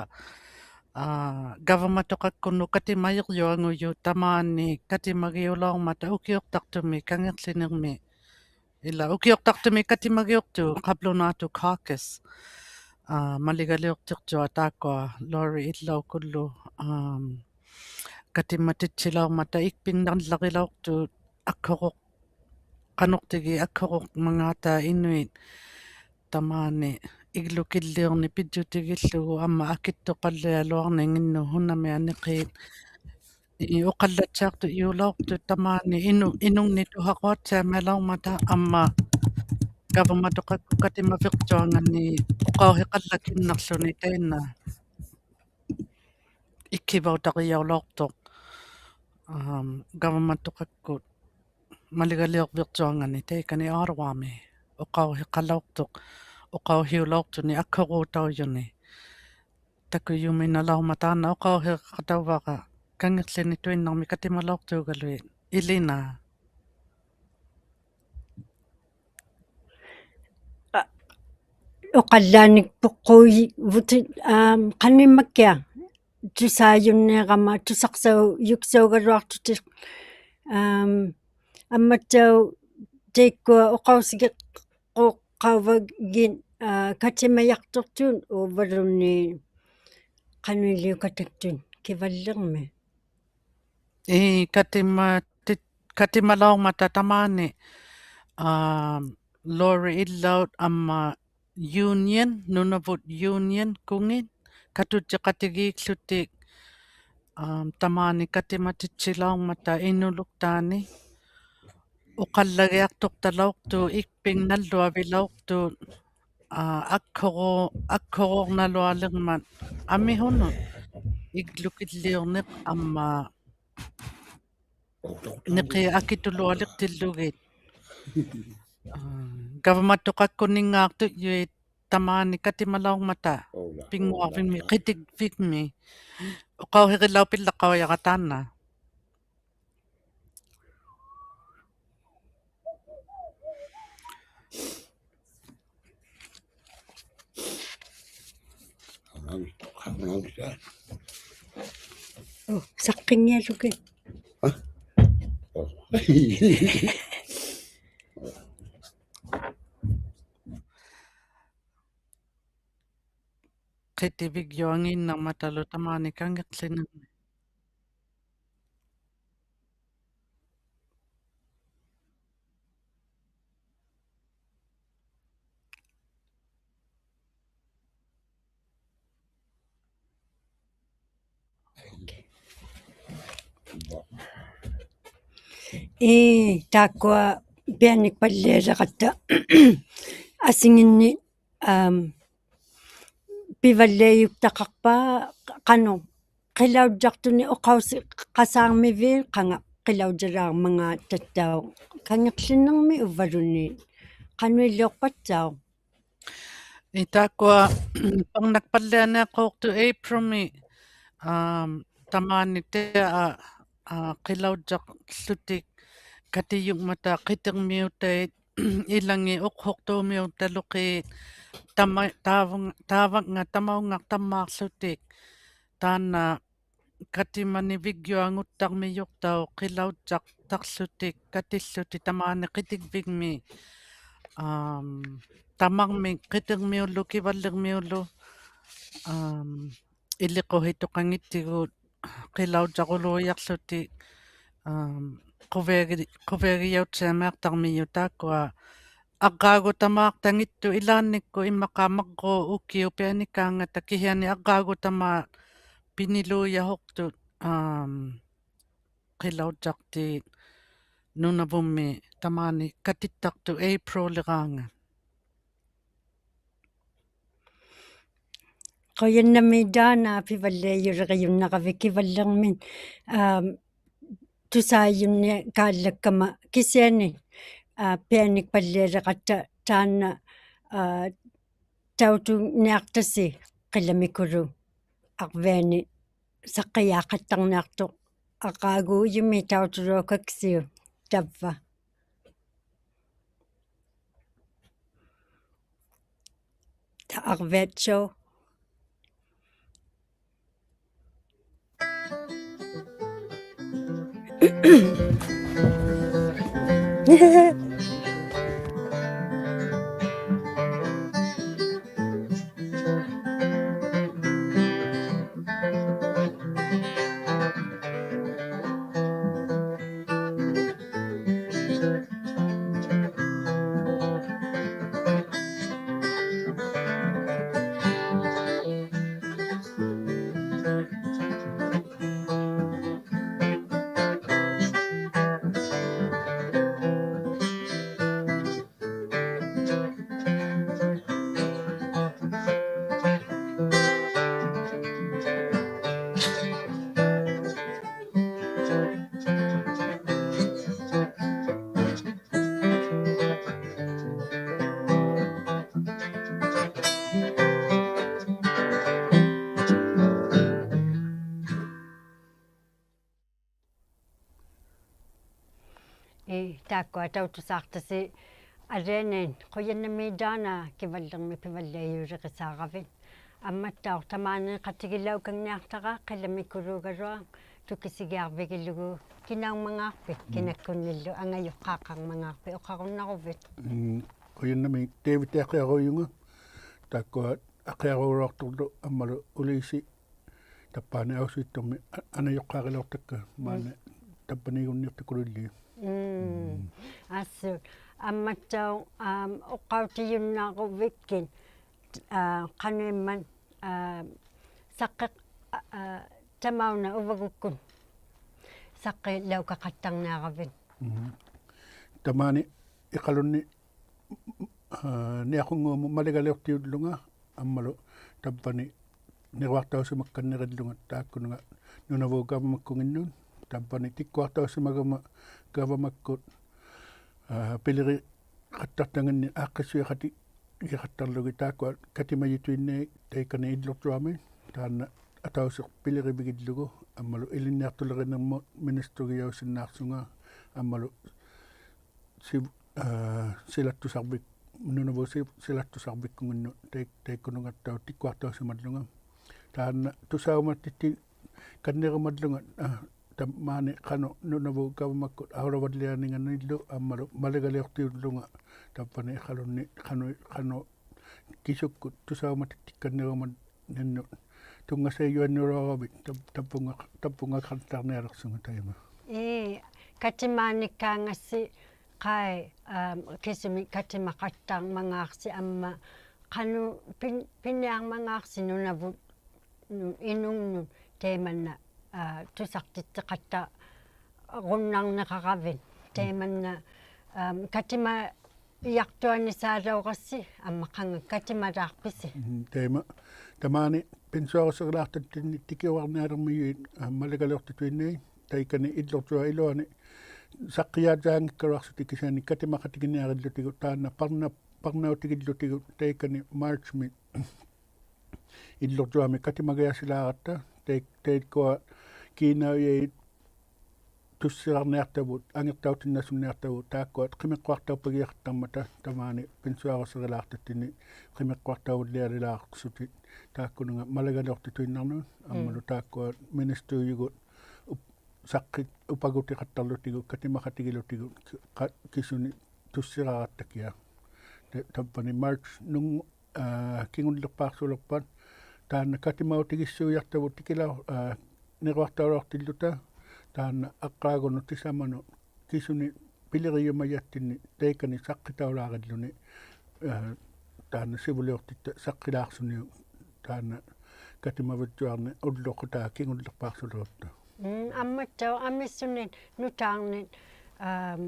aa, gavamatuqakkunnut katimajirjuangujut tamaani katimagiulaurmata ukiuqtaqtumi kangiqłinirmi. Ilaa ukiuqtaqtumi katimagiuqtut qablunaatut caucus. Aa, maligaliuqtiqtuaq taakkua Lori Illaukullu, aam, katimatittilaurmata ikpinnallarilauqtut akhuruq, qanuqtigit akhururmangaataat inuit tamaani iglukilliurni pijjutigillugu amma akittuqallialuarninginnut hunamianiqit i-, uqallattiaqtujjuulauqtut tamaani inu-, inungnituhaquattiamialaurmata amma gavamatuqakkut katimaviqtuangani uqauhiqallakinnaqłuni tainna ikkivautarijaulauqtuq, aam, gavamatuqakkut ᒪᓕᒐᓕᐅᕐᕕᕐᔪᐊᖓᓂ ᑕᐃᑲᓂ ᐋᑐᕚᒥ ᐅᖃᐅᓯᖃᓚᐅᖅᑐᖅ, ᐅᖃᐅᓯᐅᓚᐅᖅᑐᓂ ᐊᒃᓱᕉᑕᐅᔪᓂ. ᑕᑯᔪᒥᓇᓚᐅᕐᒪᑦ ᑖᓐᓇ ᐅᖃᐅᓯᖃᑕᐅᕙᕋ ᑲᖏᖅᖠᓂᑐᐃᓐᓇᕐᒥ ᑲᑎᒪᓚᐅᖅᑑᒐᓗᐃᑦ. ᐃᓖᓇ. ᐊ, ᐅᖃᓪᓛᓂᒃᐳᖅᑰᔨᕗᑎᑦ, ᐋᒻ, ᖃᓄᐃᒻᒪᑭᐊᖅ ᑐᓵᔪᓐᓃᕋᒪ ᑐᓴᖅᓴᐅᔪᒃᓴᐅᒐᓗᐊᖅᑐᑎᑦ, ᐋᒻ, ᐊᒻᒪᑦᑕᐅᖅ ᑕᐃᒃᑯᐊ ᐅᖃᐅᓯᕆᖅᑰᖅᑲᐅᕙᒋᑦ, ᐋ, ᑲᑎᒪᔭᖅᑐᖅᑐᑦ ᐅᕝᕙᓘᓐᓃᑦ ᖃᓄᐃᓕᐅᑲᑕᒃᑐᑦ ᑭᕙᓪᓕᕐᒥ. ᐄ, ᑲᑎᒪᑎᑦ-, ᑲᑎᒪᓚᐅᕐᒪᑕ ᑕᒫᓂ, ᐋ, ᓗᐊᕆ ᐃᓪᓚᐅᑦ ᐊᒻᒪ Union, ᓄᓇᕗᑦ Union ᑯᖏᑦ, ᑲᑐᔾᔨᖃᑎᒌᒃᖢᑎᒃ, ᐋ, ᑕᒫᓂ ᑲᑎᒪᑎᑦᓯᓚᐅᕐᒪᑕ ᐃᓄᓗᒃᑖᓂ, ᐅᖃᓪᓚᒋᐊᖅᑐᖅᑕᓚᐅᖅᑐᑦ ᐃᒃᐱᖕᓇᓪᓗᐊᕕᓚᐅᖅᑐᑦ, ᐋ, ᐊᒃᓱᕉ-, ᐊᒃᓱᕉᕐᓇᓗᐊᓕᕐᒪᑦ ᐊᒥᓱᓄᑦ ᐃᒡᓗᑭᓪᓕᐅᕐᓂᖅ ᐊᒻᒪ ᓂᕿ ᐊᑭᑐᓗᐊᓕᖅᑎᓪᓗᒋᑦ. ᐋ, ᒐᕙᒪᑐᖃᒃᑯᓐᓂᙶᖅᑐᔾᔪᐃᑦ ᑕᒫᓂ ᑲᑎᒪᓚᐅᕐᒪᑕ ᐱᙳᐊᕐᕕᖕᒥ, ᕿᑎᒡᕕᖕᒥ. ᐅᖃᐅᓯᕆᓚᐅᐱᓪᓚᖅᑲᐅᔭᕋ ᑖᓐᓇ. ᐆ, ᓴᖅᑭᙱᐊᓗᒃᑭᑦ. ᐋ? ᐆ. ᕿᑎᕕᒡᔪᐊᖏᓐᓇᕐᒪᑕᓗ ᑕᒫᓂ ᑲᖏᖅᖠᓂᕐᒥ. ᐄ, ᑖᒃᑯᐊ ᐱᐊᓂᒃᐸᓪᓕᐊᓕᕋᑦᑕ ᐊᓯᖏᓐᓂᒃ, ᐋᒻ, ᐱᕙᓪᓕᐊᔪᒃᑕᖃᖅᐹ ᖃᓄᖅ ᕿᓚᐅᔾᔭᖅᑐᓂᒃ ᐅᖃᐅᓯᖃᓵᕐᒥᕖᑦ ᖃᖓ ᕿᓚᐅᔾᔭᓛᕐᒪᖔᑕᑦᑕᐅᖅ ᑲᖏᖅᖠᓂᕐᒥ ᐅᕝᕙᓘᓐᓃᑦ ᖃᓄᐃᓕᐅᖅᐸᑦᑕᐅᖅ. ᐄ, ᑖᒃᑯᐊ ᐸᕐᓇᒃᐸᓪᓕᐊᓂᐊᖅᑰᖅᑐᖅ April-ᒥ, ᐋᒻ, ᑕᒫᓂ ᑎᐊ, ᐋ, ᕿᓚᐅᔾᔭᖅᖢᑎᒃ ᑲᑎᔪᖕᒪᑕ ᕿᑎᕐᒥᐅᑕᐃᑦ ᐃᓚᖏᑦ ᐅᖅᓱᖅᑑᒥᐅᑕᓗᕿᑦ ᑕᒪ-, ᑖᕗᖓ-, ᑖᕙᙵᑦ ᑕᒪᐅᙵᖅ ᑕᒻᒫᖅᖢᑎᒃ. ᑖᓐᓇ ᑲᑎᒪᓂᕕᒡᔪᐊᖑᑦᑕᕐᒥᔪᖅᑕᐅᖅ ᕿᓚᐅᔾᔭᖅᑕᖅᖢᑎᒃ ᑲᑎᖦᖢᑎᒃ ᑕᒫᓂ ᕿᑎᒡᕕᖕᒥ, ᐋᒻ, ᑕᒪᕐᒥᒃ ᕿᑎᕐᒥᐅᓪᓗ ᑭᕙᓪᓕᕐᒥᐅᓪᓗ, ᐋᒻ, ᐃᓕᖅᑯᓯᑐᖃᙱᑦᑎᒍᑦ ᕿᓚᐅᔾᔭᕈᓘᔭᖅᖢᑎᒃ, ᐋᒻ, ᖁᕕᐊᒋ-, ᖁᕕᐊᒋᔭᐅᑦᓯᐊᒥᐊᖅᑕᕐᒥᔪᑦ ᑖᒃᑯᐊ ᐊᕐᕌᒍᑕᒫᖅᑕᙱᑦᑐᑦ ᐃᓛᓐᓂᒃᑯᑦ ᐃᒻᒪᖄ ᒪᕐᕉᒃ ᐅᑭᐅᒃ ᐱᐊᓂᒃᑳᖓᑕ ᑭᓯᐊᓂ ᐊᕐᕌᒍᑕᒫᑦ ᐱᓂᓗᔭᓱᖅᑐᑦ, ᐋᒻ, ᕿᓚᐅᔾᔭᖅᑏᑦ ᓄᓇᕗᒻᒥ ᑕᒫᓂ ᑲᑎᑦᑕᖅᑐᑦ April-ᕌᖓᑦ. ᖁᔭᓐᓇᒦᒃ ᑖᓐᓇ ᐱᕙᓪᓕᐊᔪᕆᕆᔪᓐᓇᕋᕕᑦ ᑭᕙᓪᓕᕐᒥᑦ, ᐋᒻ, ᑐᓵᔪᓐᓃᑳᓪᓚᒃᑲᒪ ᑭᓯᐊᓂ, ᐋ, ᐱᐊᓂᒃᐸᓪᓕᐊᓕᕋᑦᑕ ᑖᓐᓇ, ᐋ, ᑕᐅᑐᖕᓂᐊᖅᑕᓯ ᕿᓚᒥᑯᓗᒃ ᐊᕐᕕᐊᓂ ᓴᖅᑭᔮᖃᑦᑕᕐᓂᐊᖅᑐᖅ ᐊᕐᕌᒎᔪᒥ ᑕᐅᑐᓚᐅᑲᒃᓯᐅᒃ ᑕᕝᕙ. ᑕ ᐊᕐᕕᐊᑦᓱ. ᑖᒃᑯᐊ ᑕᐅᑐᓵᖅᑕᓯ ᐊᓕᐊᓇᐃᑦ, ᖁᔭᓐᓇᒦᒃ ᑖᓐᓇ ᑭᕙᓪᓕᕐᒥ ᐱᕙᓪᓕᐊᔪᓕᕆᓵᕋᕕᑦ. ᐊᒻᒪᑦᑕᐅᖅ ᑕᒫᓂ ᖃᑎᒋᓚᐅᑲᓐᓂᐊᖅᑕᕋ ᕿᓚᒥᑯᓘᒐᓗᐊᖅ ᑐᑭᓯᒋᐊᕐᕕᒋᓗᒍ ᑭᓇᐅᖕᒪᖔᖅᐱᑦ, ᑭᓇᒃᑯᓐᓂᓪᓗ ᐊᖓᔪᖅᑳᖃᕐᒪᖔᖅᐱᑦ ᐅᖃᕈᓐᓇᕈᕕᑦ. ᖁᔭᓐᓇᒦᒃ David ᐊᕿᐊᕈᔪᖓ. ᑖᒃᑯᐊ ᐊᕿᐊᕈᓚᐅᖅᑐᕐᓗ ᐊᒻᒪᓗ ᐅᓕᓯ ᑕᑉᐹᓂ ᐊᐅᓱᐃᑦᑐᒥ ᐊ-, ᐊᓇᔪᖅᑳᕆᓚᐅᖅᑕᒃᑲ ᒫᓐᓇ ᑕᑉᐹᓂ ᐃᒍᓐᓃᖅᑕᑯᓗᓪᓕ. ᐊᓱ, ᐊᒻᒪᑦᑕᐅᖅ, ᐋᒻ, ᐅᖃᐅᑎᔪᓐᓇᕈᕕᒃᑭᑦ, ᐋ, ᖃᓄᐃᒻᒪᑦ, ᐋ, ᓴᖅᑭ-, ᐋ, ᐋ, ᑕᒪᐅᓇ ᐅᕙᒍᒃᑯᑦ ᓴᖅᑭᓚᐅᑲᖃᑦᑕᕐᓂᐊᕋᕕᑦ. ᑕᒫᓂ ᐃᖃᓗᓐᓂ ᐋ, ᓂᐊᖁᙴᒧᑦ ᒪᓕᒐᓕᐅᖅᑎᐅᓪᓗᖓ ᐊᒻᒪᓗ ᑕᑉᐹᓂ ᓂᕈᐊᖅᑕᐅᓯᒪᒃᑲᓐᓂᕆᓪᓗᖓ ᑖᒃᑯᓄᖓ ᓄᓇᕗᑦ ᒐᕙᒪᒃᑯᖏᓐᓄᑦ, ᑕᑉᐹᓂ ᑎᒃᑯᐊᖅᑕᐅᓯᒪᒐᒪ ᒐᕙᒪᒃᑯᑦ, ᐋ, ᐱᓕᕆᖃᑦᑕᖅᑕᖏᓐᓂᒃ ᐋᖅᑭᒃᓱᐃᖃᑎᒋᖃᑦᑕᕐᓗᒋᑦ ᑖᒃᑯᐊ ᑲᑎᒪᔨᑐᐃᓐᓇᐃᑦ ᑕᐃᑲᓂ ᐃᓪᓗᕐᔪᐊᒥ, ᑖᓐᓇ ᐊᑕᐅᓯᖅ ᐱᓕᕆᕕᒋᓪᓗᒍ ᐊᒻᒪᓗ ᐃᓕᓐᓂᐊᖅᑐᓕᕆᓂᕐᒧᑦ ᒥᓂᔅᑕᕆᔭᐅᓯᓐᓈᖅᓱᖓ ᐊᒻᒪᓗ ᓯᕗ-, ᐋ, ᓯᓚᑦᑐᓴᕐᕕᒃ-, ᓄᓇᕗᑦ ᓯ-, ᓯᓚᑦᑐᓴᕐᕕᒃᑯᖏᓐᓄᑦ ᑕᐃ-, ᑕᐃᒃᑯᓄᖓᑦᑕᐅᖅ ᑎᒃᑯᐊᖅᑕᐅᓯᒪᓪᓗᖓ. ᑖᓐᓇ ᑐᓴᐅᒪᑎᑦᑎᒃᑲᓐᓂᕈ�ᒪᓪᓗᖓ, ᐋ, ᑕᒫᓂ ᖃᓄᖅ ᓄᓇᕗᑦ ᒐᕙᒪᒃᑯᑦ ᐊᐅᓚᕙᓪᓕᐊᓂᖓᓐᓂᓪᓗ ᐊᒻᒪᓗ ᒪᓕᒐᓕᐅᖅᑎᐅᓪᓗᖓ ᑕᑉᐹᓂ ᐃᖃᓗᓐᓂ ᖃᓄᖅ, ᖃᓄᖅ ᑭᓱᒃᑯᑦ ᑐᓴᐅᒪᑎᑦᑎᒃᑲᓐᓂᕈᒪᓐᓂᓐᓄᑦ ᑐᙵᓴᐃᔪᐊᓐᓂᓚᐅᕋᕕᑦ ᑕᑉ-, ᑕᑉᐳᖓ-, ᑕᑉᐳᖓᖃᑦᑕᕐᓂᐊᓕᖅᓱᖓ ᑕᐃᒪ. ᐄ, ᑲᑎᒫᓂᒃᑳᖓᔅᓯ ᖃᐃ, ᐋᒻ, ᑭᓱᒥᒃ ᑲᑎᒪᖃᑦᑕᕐᒪᖔᖅᓯ ᐊᒻᒪ ᖃᓄᖅ ᐱᓐ-, ᐱᓂᐊᕐᒪᖔᖅᓯ ᓄᓇᕗᑦ ᓄ-, ᐃᓄᖕᓄᑦ ᑕᐃᒪᓐᓇ, ᐋ, ᑐᓴᖅᑎᑦᑎᖃᑦᑕᕈᓐᓇᕐᓂᖃᕋᕕᑦ. ᑕᐃᒪᓐᓇ, ᐋᒻ, ᑲᑎᒪᔭᖅᑐᐊᓂᓵᓚᐅᕋᔅᓯ ᐊᒻᒪ ᖃᖓ ᑲᑎᒪᓛᖅᐱᓯ. ᑕᐃᒪ, ᑕᒫᓂ ᐱᓇᓱᐊᕈᓯᕆᓛᖅᑕᑦᑎᓐᓂ ᑎᑭᐅᕋᕐᓂᐊᓕᕐᒥᔪᐃᑦ, ᐋ, ᒪᓕᒐᓕᐅᖅᑎᑐᐃᓐᓇᐃᑦ ᑕᐃᑲᓂ ᐃᓪᓗᕐᔪᐊᑉ ᐃᓗᐊᓂ ᓴᖅᑭᔮᔾᔮᙱᒃᑲᓗᐊᖅᓱᑎᒃ ᑭᓯᐊᓂ ᑲᑎᒪᖃᑎᒋᓂᐊᕆᓪᓗᑎᒍ ᑖᓐᓇ ᐸᕐᓇ-, ᐸᕐᓇᐅᑎᒋᓪᓗᑎᒍ ᑕᐃᑲᓂ March-ᒥ ᐃᓪᓗᕐᔪᐊᒥ ᑲᑎᒪᒋᐊᓯᓛᕋᑦᑕ, ᑕᐃ-, ᑕᐃᒃᑯᐊ ᑮᓇᐅᔭᐃᑦ ᑐᔅᓯᕋᕐᓂᐊᖅᑕᕗᑦ, ᐊᖏᖅᑕᐅᑎᓐᓇᓱᓐᓂᐊᖅᑕᕗᑦ, ᑖᒃᑯᐊ ᕿᒥᕐᕈᐊᖅᑕᐅᐸᒋᐊᖃᑦᑕᕐᒪᑕ, ᑕᒫᓂ ᐱᓇᓱᐊᕈᓯᕆᓛᖅᑕᑦᑎᓐᓂ, ᕿᒥᕐᕈᐊᖅᑕᐅᕙᓪᓕᐊᓕᓛᖅᓱᑎᒃ, ᑖᒃᑯᓄᖓ ᒪᓕᒐᓕᐅᖅᑎᑐᐃᓐᓇᕐᓄᑦ, ᐊᒻᒪᓗ ᑖᒃᑯᐊ ᒥᓂᔅᑕᐅᔪᒍᑦ, ᐅᑉ-, ᓴᖅᑭ-, ᐅᐸᒍᑎᖃᑦᑕᕐᓗᑎᒍ, ᑲᑎᒪᖃᑎᒋᓗᑎᒍ, ᖃ-, ᑭᓱᓂᒃ ᑐᔅᓯᕋᕋᑦᑕᑭᐊᖅ. ᑕ-, ᑕᑉᐹᓂ March ᓄᙳ-, ᐋ, ᑭᖑᓪᓕᖅᐹᖅᓱᓕᖅᐸᑦ, ᑖᓐᓇ ᑲᑎᒪᐅᑎᒋᓲᔭᖅᑕᕗᑦ ᑎᑭᓚᐅ-, ᐋ, ᓂᕈᐊᖅᑕᐅᓚᐅᖅᑎᓪᓗᑕ, ᑖᓐᓇ ᐊᕐᕌᒍᓄᑦ ᑎᓴᒪᓄᑦ, ᑭᓱᓂᒃ ᐱᓕᕆᔪᒪᔭᑦᑎᓐᓂᒃ, ᑕᐃᑲᓂ ᓴᖅᑭᑕᐅᓛᕆᓪᓗᓂ, ᐋ, ᑖᓐᓇ ᓯᕗᓕᐅᖅᑎᑦᑕ ᓴᖅᑭᓛᖅᓱᓂᐅᒃ, ᑖᓐᓇ ᑲᑎᒪᕕᔾᔪᐊᕐᓂᖅ ᐅᓪᓗᖁᑖ ᑭᖑᓪᓕᖅᐹᖅᓱᓕᕋᑦᑕ. ᒻᒻ, ᐊᒻᒪᑦᑕᐅᖅ ᐊᒥᓱᓂᒃ ᓄᑖᕐᓂᒃ, ᐋᒻ,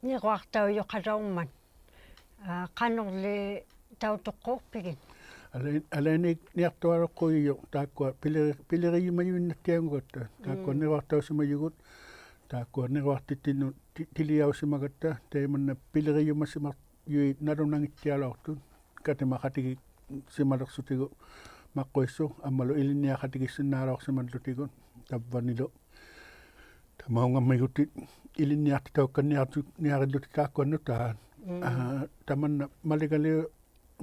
ᓂᕈᐊᖅᑕᐅᔪᖃᓚᐅᕐᒪᑦ, ᐋ, ᖃᓄᕐᓕ ᑕᐅᑐᖅᑰᖅᐱᒋᑦ? ᐊᓕᐊ-, ᐊᓕᐊᓇᐃᓐᓂᐊᖅᑐᐊᓗᖅᑰᔪᖅ, ᑖᒃᑯᐊ ᐱᓕ-, ᐱᓕᕆᔪᒪᔪᐃᓐᓇᑦᑎᐊᖑᒐᑦᑕ, ᑖᒃᑯᐊ ᒻᒻ. ᓂᕈᐊᖅᑕᐅᓯᒪᔪᒍᑦ, ᑖᒃᑯᐊ ᓂᕈᐊᖅᑎᑦᑎᓐᓄᑦ ᑎ-, ᑎᓕᔭᐅᓯᒪᒐᑦᑕ, ᑕᐃᒪᓐᓇ ᐱᓕᕆᔪᒪᓯᒪᔪᐃᑦ ᓇᓗᓇᙱᑦᑎᐊᓚᐅᖅᑐᑦ, ᑲᑎᒪᖃᑎᒋᓯᒪᓕᖅᓱᑎᒍ ᒪᕐᕈᐃᖅᓱᖅ, ᐊᒻᒪᓗ ᐃᓕᓐᓂᐊᖃᑎᒋᓱᓐᓈᓚᐅᖅᓯᒪᓪᓗᑎᒍ, ᑕᑉᐹᓂᓗ. ᑕᒪᐅᖓᒻᒥᒍᑎᒃ ᐃᓕᓐᓂᐊᖅᑎᑕᐅᒃᑲᓐᓂᐊᖅᑐ-, ᓂᐊᕆᓪᓗᑎᒃ ᑖᒃᑯᐊ ᓄᑖᑦ. ᒻᒻ. ᐋ, ᑕᒪᓐᓇ ᒪᓕᒐᓕ-,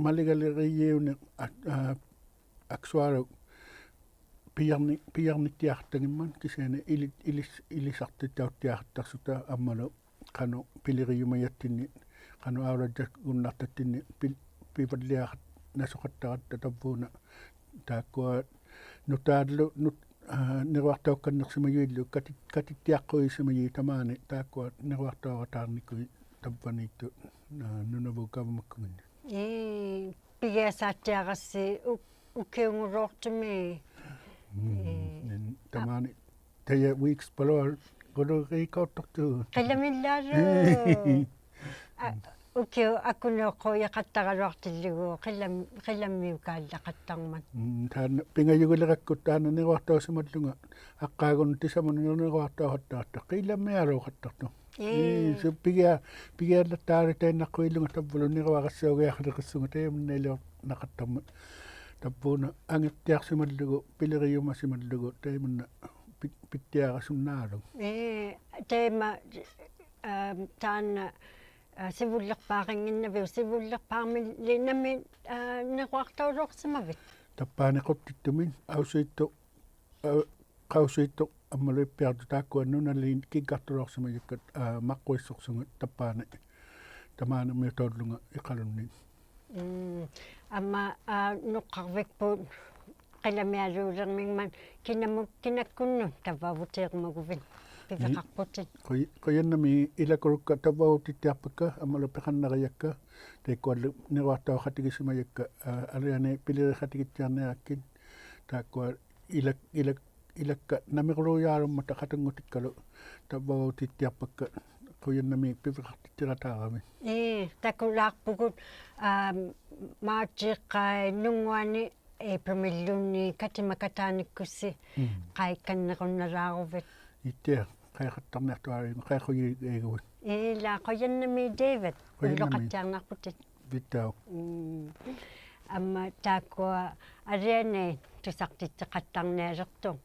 ᒪᓕᒐᓕᕆᔨᐅᓂᖅ, ᐋ, ᐋ, ᐊᒃᓱᐊᓗᒃ ᐱᔭᕐᓂ-, ᐱᔭᕐᓂᑦᑎᐊᖃᑦᑕᙱᒻᒪᑦ ᑭᓯᐊᓂ ᐃᓕ-, ᐃᓕᔅ-, ᐃᓕᓴᖅᑎᑕᐅᑦᑎᐊᖃᑦᑕᖅᓱᑕ ᐊᒻᒪᓗ ᖃᓄᖅ ᐱᓕᕆᔪᒪᔭᑦᑎᓐᓂᒃ, ᖃᓄᖅ ᐊᐅᓚᔾᔭᒍᓐᓇᖅᑕᑦᑎᓐᓂᒃ ᐱᓪ-, ᐱᕙᓪᓕᐊᖃᑦ-, ᓇᓱᖃᑦᑕᕋᑦᑕ ᑕᑉᐴᓇ. ᑖᒃᑯᐊ ᓄᑖᓪᓗ ᓄᑦ-, ᐋ, ᓂᕈᐊᖅᑕᐅᒃᑲᓐᓂᖅᓯᒪᔪᐃᓪᓗ ᑲᑎ-, ᑲᑎᑦᑎᐊᖅᑰᔨᓯᒪᔪᐃᑦ ᑕᒫᓂ ᑖᒃᑯᐊ ᓂᕈᐊᖅᑕᐅᖃᑦᑕᕐᓂᑯᐃᑦ ᑕᑉᐹᓃᑦᑐᑦ, ᐋ, ᓄᓇᕗᑦ ᒐᕙᒪᒃᑯᖏᓐᓂᒃ. ᐄ, ᐱᒋᐊᓵᑦᑎᐊᕋᔅᓯ ᐅ-, ᐅᑭᐅᖑᓚᐅᖅᑐᒥ. ᒻᒻ, ᐄ, ᓂᓐ-, ᐊ- ᑕᒫᓂ ᑕᐃᔭ weeks ᐸᓗᐊᕈᓘᕆᒃᑲᐅᑦᑕᖅᑐᖅ. ᕿᓚᒥᓪᓚᓗᒃ. ᐋ, ᐅᑭᐅᖅ ᐊᑯᓂᐅᖅᑰᔨᖃᑦᑕᕋᓗᐊᖅᑎᓪᓗᒍ, ᕿᓚᒻ-, ᕿᓚᒻᒥᐅᑳᓪᓚᖃᑦᑕᕐᒪᑦ. ᒻᒻ, ᑖᓐᓇ ᐱᖓᔪᒋᓕᕋᒃᑯ ᑖᓐᓇ ᓂᕈᐊᖅᑕᐅᓯᒪᓪᓗᖓ, ᐊᕐᕌᒍᓄᑦ ᑎᓴᒪᓄᑦ ᓂᕈᐊᖅᑕᐅᖃᑦᑕᕋᑦᑕ, ᕿᓚᒥᐊᓘᖃᑦᑕᖅᑐᖅ. ᐄ. ᐄ, ᓱ ᐱᒋᐊ-, ᐱᒋᐊᓪᓚᑦᑖᕆᑕᐃᓐᓇᖅᑰᔨᓪᓗᖓ ᑕᕝᕗᓗ ᓂᕈᐊᕋᔅᓯᐅᒋᐊᖃᓕᕆᔅᓱᖓ ᑕᐃᒪᓐᓇᐃᓕᐅᕐᓇᖃᑦᑕᕐᒪᑦ. ᑕᑉᐴᓇ ᐊᖏᖅᑎᐊᖅᓯᒪᓪᓗᒍ, ᐱᓕᕆᔪᒪᓯᒪᓪᓗᒍ, ᑕᐃᒪᓐᓇ ᐱᑦ-, ᐱᑦᑎᐊᕋᓱᓐᓈᓗᒃ. ᐄ, ᑕᐃᒪ ᐋ, ᑖᓐᓇ, ᐋ, ᓯᕗᓪᓕᖅᐹᕆᙱᓐᓇᕕᐅᒃ, ᓯᕗᓪᓕᖅᐹᕐᒥᓕ ᓇᒥ, ᐋ, ᓂᕈᐊᖅᑕᐅᓚᐅᖅᓯᒪᕕᑦ? ᑕᑉᐹᓂ ᖁᑦᑎᑦᑐᒥᑦ ᐊᐅᓱᐃᑦᑐᖅ, ᐋ, ᖃᐅᓱᐃᑦᑐᖅ ᐊᒻᒪᓗ ᐃᒃᐱᐊᖅᑐᖅ ᑖᒃᑯᐊ ᓄᓇᓖᑦ ᑭᒡᒐᖅᑐᓚᐅᖅᓯᒪᔭᒃᑲ, ᐋ, ᒪᕐᕈᐃᖅᓱᖅᓱᖓ ᑕᑉᐹᓂ, ᑕᒫᓂ ᐅᒥᐅᑕᐅᓪᓗᖓ ᐃᖃᓗᓐᓂ. ᒻᒻ. ᐊᒻᒪ, ᐋ, ᓄᖅᑲᕐᕕᒃᐳᑦ ᕿᓚᒥᐊᓘᓕᕐᒥᖕᒪᑦ ᑭᓇᒧᑦ ᑭᓇᒃᑯᓐᓄᑦ ᑕᕝᕙᐅᕗᑏᕈᒪᒍᕕᑦ ᓂ-, ᐱᕕᖃᖅᐳᑎᑦ. ᖁᔭ-, ᖁᔭᓐᓇᒦᒃ ᐃᓚᑯᓗᒃᑲ ᑕᕝᕙᐅᕗᑎᑦᑎᐊᖅᐸᒃᑲ ᐊᒻᒪᓗ ᐱᖃᓐᓇᕆᔭᒃᑲ, ᑕᐃᒃᑯᐊᓗ ᓂᕈᐊᖅᑕᐅᖃᑎᒋᓯᒪᔭᒃᑲ, ᐋ, ᐊᓕᐊᓇᐃᑦ ᐱᓕᕆᖃᑎᒋᑦᑎᐊᕐᓂᐊᕋᒃᑭᑦ, ᑖᒃᑯᐊ ᐃᓚᒃ-, ᐃᓚᒃ-, ᐃᓚᒃᑲ ᓇᒥᕈᓘᔮᓘᒻᒪᑕ ᖃᑕᙳᑎᒃᑲᓗ ᑕᕝᕙᐅᕗᑎᑦᑎᐊᖅᐸᒃᑲ, ᖁᔭᓐᓇᒦᒃ ᐱᕕᖃᖅᑎᑦᑎᕋᑖᕋᕕᑦ. ᐄ, ᑕᑯᓛᖅᐳᒍᑦ, ᐋ, ᒫᑦᓯᖅᑲᐃ ᓄᙳᐊᓂ ᐃᑉᕈᒻᒥᓪᓘᓐᓃᑦ ᑲᑎᒪᑲᑖᓂᒃᑯᔅᓯ ᒻᒻ. ᖃᐃᒃᑲᓐᓂᕈᓐᓇᓛᕈᕕᑦ. ᐃᑦᑎᐊ, ᖃᐃᖃᑦᑕᕐᓂᐊᖅᑐᐊᓗᐃᑦ, ᖃᐃᖁᔨᒋᒍᑦ. ᐃᓛ, ᖁᔭᓐᓇᒦᒃ David, ᖁᔭᓐᓇᒦᒃ. ᐅᓪᓗᖃᑦᑎᐊᕐᓂᐊᖅᐳᑎᑦ. ᕕᑦᑕᐅᖅ. ᒻᒻ. ᐊᒻᒪ ᑖᒃᑯᐊ ᐊᓕᐊᓇᐃᑦ ᑐᓴᖅᑎᑦᑎᖃᑦᑕᕐᓂᐊᓕᖅᑐᖅ.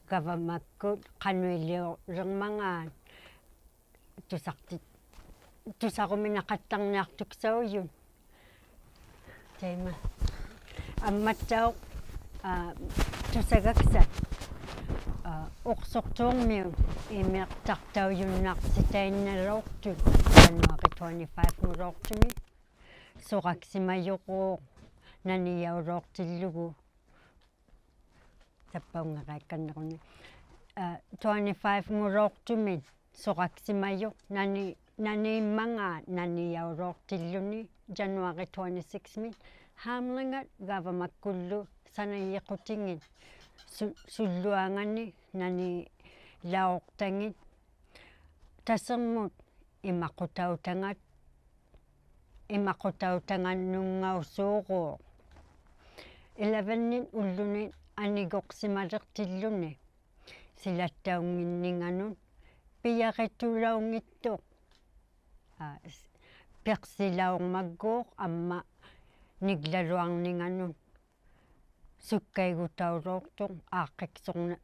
ᒐᕙᒪᒃᑯᑦ ᖃᓄᐃᓕᐅᓕᕐᒪᖔᑦ ᑐᓴᖅᑎ-, ᑐᓴᕈᒥᓇᖃᑦᑕᕐᓂᐊᖅᑐᒃᓴᐅᔪᑦ. ᑕᐃᒪ. ᐊᒻᒪᑦᑕᐅᖅ, ᐋ, ᑐᓴᒐᒃᓴᑦ, ᐋ, ᐅᖅᓱᖅᑑᕐᒥᐅᑦ ᐃᒥᖅᑕᖅᑕᐅᔪᓐᓇᖅᓯᑕᐃᓐᓇᓚᐅᖅᑐᑦ January twenty-five-ᖑᓚᐅᖅᑐᒥ. ᓱᕋᒃᓯᒪᔪᕉᖅ ᓇᓂᔭᐅᓚᐅᖅᑎᓪᓗᒍ. ᑕᑉᐸᐅᖓ ᖃᐃᒃᑲᓐᓂᕈᓂ. ᐋ, twenty-five-ᖑᓚᐅᖅᑐᒥ ᓱᕋᒃᓯᒪᔪᖅ ᓇᓂ-, ᓇᓃᒻᒪᖔᑦ ᓇᓂᔭᐅᓚᐅᖅᑎᓪᓗᓂ January twenty-six-ᒥᑦ ᕼᐋᒻᓚᖓᑦ ᒐᕙᒪᒃᑯᓪᓗ ᓴᓇᔨᖁᑎᖏᑦ ᓱ-, ᓱᓪᓗᐊᖓᓂ ᓇᓂᓚᐅᖅᑕᖏᑦ ᑕᓯᕐᒧᑦ ᐃᒪᖁᑕᐅᑕᖓᑦ, ᐃᒪᖁᑕᐅᑕᖓᓄᙵᐅᓲᕉᖅ. Eleven-ᓂᒃ ᐅᓪᓗᓂ ᐊᓂᒍᖅᓯᒪᓕᖅᑎᓪᓗᓂ ᓯᓚᑦᑕᐅᙱᓐᓂᖓᓄᑦ ᐱᔭᕆᑐᓚᐅᙱᑦᑐᖅ, ᐋ, ᔅ-, ᐱᖅᓯᓚᐅᕐᒪᒡᒎᖅ ᐊᒻᒪ ᓂᒡᓚᓗᐊᕐᓂᖓᓄᑦ ᓱᒃᑲᐃᒍᑕᐅᓚᐅᖅᑐᖅ ᐋᖅᑭᒃᓱᕐᓇ-,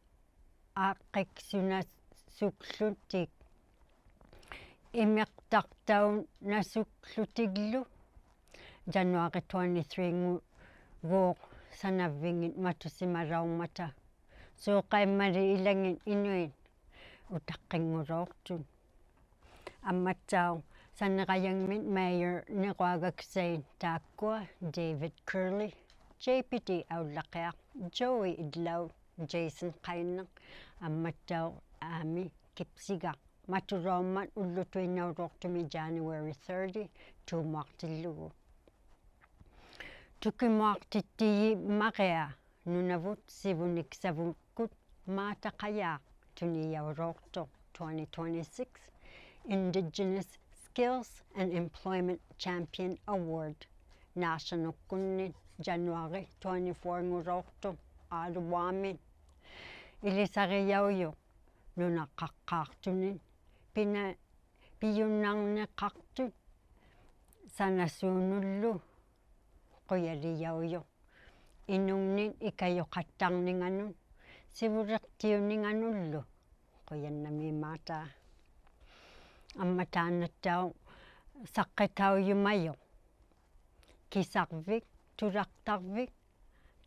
ᐋᖅᑭᒃᓱᓇᓱᒃᖢᑎᒃ. ᐃᒥᖅᑕᖅᑕᐅᓇᓱᒃᖢᑎᒡᓗ January twenty-three-ᖑ-, ᒎᖅ ᓴᓇᕝᕕᖏᑦ ᒪᑐᓯᒪᓚᐅᕐᒪᑕ ᓲᖃᐃᒻᒪᓕ ᐃᓚᖏᑦ ᐃᓄᐃᑦ ᐅᑕᖅᑭᙳᓚᐅᖅᑐᑦ. ᐊᒻᒪᑦᑕᐅᖅ ᓴᓂᕋᔭᖕᒥᑦ mayor-ᓂᕈᐊᒐᒃᓴᐃᑦ ᑖᒃᑯᐊ David Curley, J P D ᐊᐅᓪᓚᕿᐊᖅ, Joey Idlout, Jason Qeiniq, ᐊᒻᒪᑦᑕᐅᖅ ᐋᒥ ᑭᑉᓯᒐᖅ. ᒪᑐᓚᐅᕐᒪᑦ ᐅᓪᓗᑐᐃᓐᓇᐅᓚᐅᖅᑐᒥ January thirty, ᑑᒧᐊᖅᑎᓪᓗᒍ. ᑐᑭᒧᐊᖅᑎᑦᑎᔨᒻᒪᕆᐊ ᓄᓇᕗᑦ ᓯᕗᓂᒃᓴᕗᒃᑯᑦ ᒫᑕ ᖃᔮᖅ ᑐᓂᔭᐅᓚᐅᖅᑐᖅ twenty twenty-six Indigenous Skills and Employment Champion Award ᓈᓴᓄᒃᑯᓐᓂ January twenty-four-ᖑᓚᐅᖅᑐᖅ ᐋᑐᕚᒥ. ᐃᓕᓴᕆᔭᐅᔪᖅ ᓄᓇᖃᖅᑳᖅᑐᓂ ᐱᓇ-, ᐱᔪᓐᓇᕐᓂᖃᖅᑐᑦ ᓴᓇᓲᓄᓪᓗ ᖁᔭᓕᔭᐅᔪᖅ. ᐃᓄᖕᓂᒃ ᐃᑲᔪᖃᑦᑕᕐᓂᖓᓄᑦ ᓯᕗᓕᖅᑎᐅᓂᖓᓄᓪᓗ ᖁᔭᓐᓇᒦᒃ ᒫᑕ. ᐊᒻᒪ ᑖᓐᓇᑦᑕᐅᖅ ᓴᖅᑭᑕᐅᔪᒪᔪᖅ ᑭᓴᕐᕕᒃ, ᑐᓚᖅᑕᕐᕕᒃ,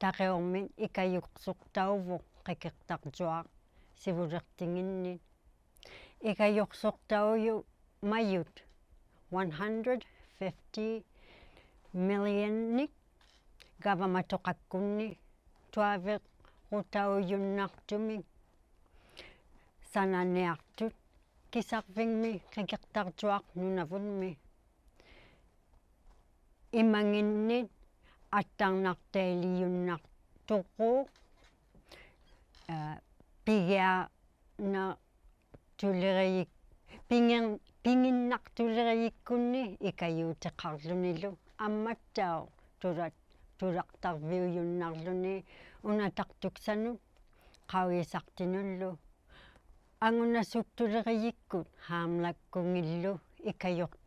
ᑕᕆᐅᕐᒥᒃ ᐃᑲᔪᖅᓱᖅᑕᐅᕗᖅ ᕿᑭᖅᑕᕐᔪᐊᖅ ᓯᕗᓕᖅᑎᖏᓐᓂ. ᐃᑲᔪᖅᓱᖅᑕᐅᔪᒪᔪᑦ one hundred fifty million-ᓂᒃ ᒐᕙᒪᑐᖃᒃᑯᓐᓂ ᑐᐊᕕᕈᑕᐅᔪᓐᓇᖅᑐᒥᒃ ᓴᓇᓂᐊᖅᑐᑦ ᑭᓴᕐᕕᖕᒥ ᕿᑭᖅᑕᕐᔪᐊᖅ ᓄᓇᕗᒻᒥ. ᐃᒪᖏᓐᓂᑦ ᐊᑦᑕᕐᓇᖅᑕᐃᓕᔪᓐᓇᖅᑐᕉᖅ, ᐋ, ᐱᒋᐊᓇ-, ᑐᓕᕆᔨ-, ᐱᖏᓐ-, ᐱᖏᓐᓇᖅᑐᓕᕆᔨᒃᑯᓐᓂ ᐃᑲᔫᑎᖃᕐᓗᓂᓗ ᐊᒻᒪᑦᑕᐅᖅ ᑐᓚ-, ᑐᓚᖅᑕᕐᕕᐅᔪᓐᓇᕐᓗᓂ ᐅᓇᑕᖅᑐᒃᓴᓄᑦ ᖃᐅᔨᓴᖅᑎᓄᓪᓗ. ᐊᖑᓇᓱᒃᑐᓕᕆᔨᒃᑯᑦ ᕼᐋᒻᓚᒃᑯᖏᓪᓗ ᐃᑲᔪᖅ-,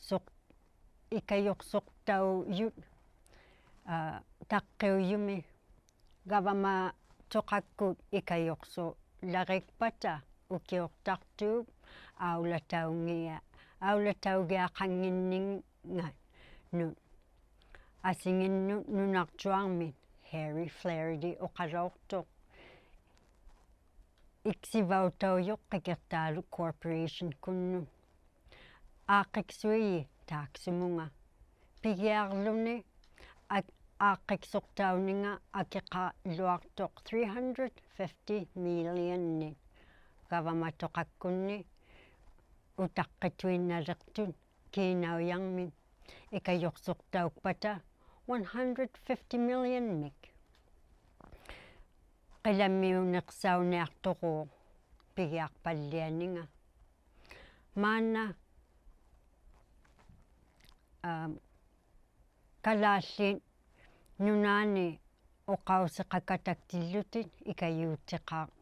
ᓱᖅ-, ᐃᑲᔪᖅᓱᖅᑕᐅᔪᑦ, ᐋ, ᑕᖅᑭᐅᔪᒥ. ᒐᕙᒪᑐᖃᒃᑯᑦ ᐃᑲᔪᖅᓱᓪᓚᕆᒃᐸᑕ ᐅᑭᐅᖅᑕᖅᑑᑉ ᐊᐅᓚᑕᐅᒋᐊ-, ᐊᐅᓚᑕᐅᒋᐊᖃᙱᓐᓂᖓᓄᑦ. ᐊᓯᖏᓐᓄᑦ ᓄᓇᕐᔪᐊᕐᒥᑦ Harry Flaherty ᐅᖃᓚᐅᖅᑐᖅ, ᐃᒃᓯᕙᐅᑕᐅᔪᖅ ᕿᑭᖅᑖᓗᒃ Corporation-ᑯᓐᓄᑦ. ᐋᖅᑭᒃᓱᐃᔨ ᑖᒃᓱᒧᖓ. ᐱᒋᐊᕐᓗᓂ ᐋ-, ᐋᖅᑭᒃᓱᖅᑕᐅᓂᖓ ᐊᑭᖃᓗᐊᖅᑐᖅ three hundred fifty million-ᓂᒃ ᒐᕙᒪᑐᖃᒃᑯᓐᓂ ᐅᑕᖅᑭᑐᐃᓐᓇᓕᖅᑐᑦ ᑮᓇᐅᔭᕐᒥᑦ ᐃᑲᔪᖅᓱᖅᑕᐅᒃᐸᑕ one hundred fifty million-ᒥᒃ. ᕿᓚᒻᒥᐅᓂᖅᓴᐅᓂᐊᖅᑐᕉᖅ ᐱᒋᐊᖅᐸᓪᓕᐊᓂᖓ. ᒫᓐᓇ, ᐋ, ᑲᓛᖠᑦ ᓄᓇᖓᓂ ᐅᖃᐅᓯᖃᑲᑕᒃᑎᓪᓗᑎᒃ ᐃᑲᔫᑎᖃ-,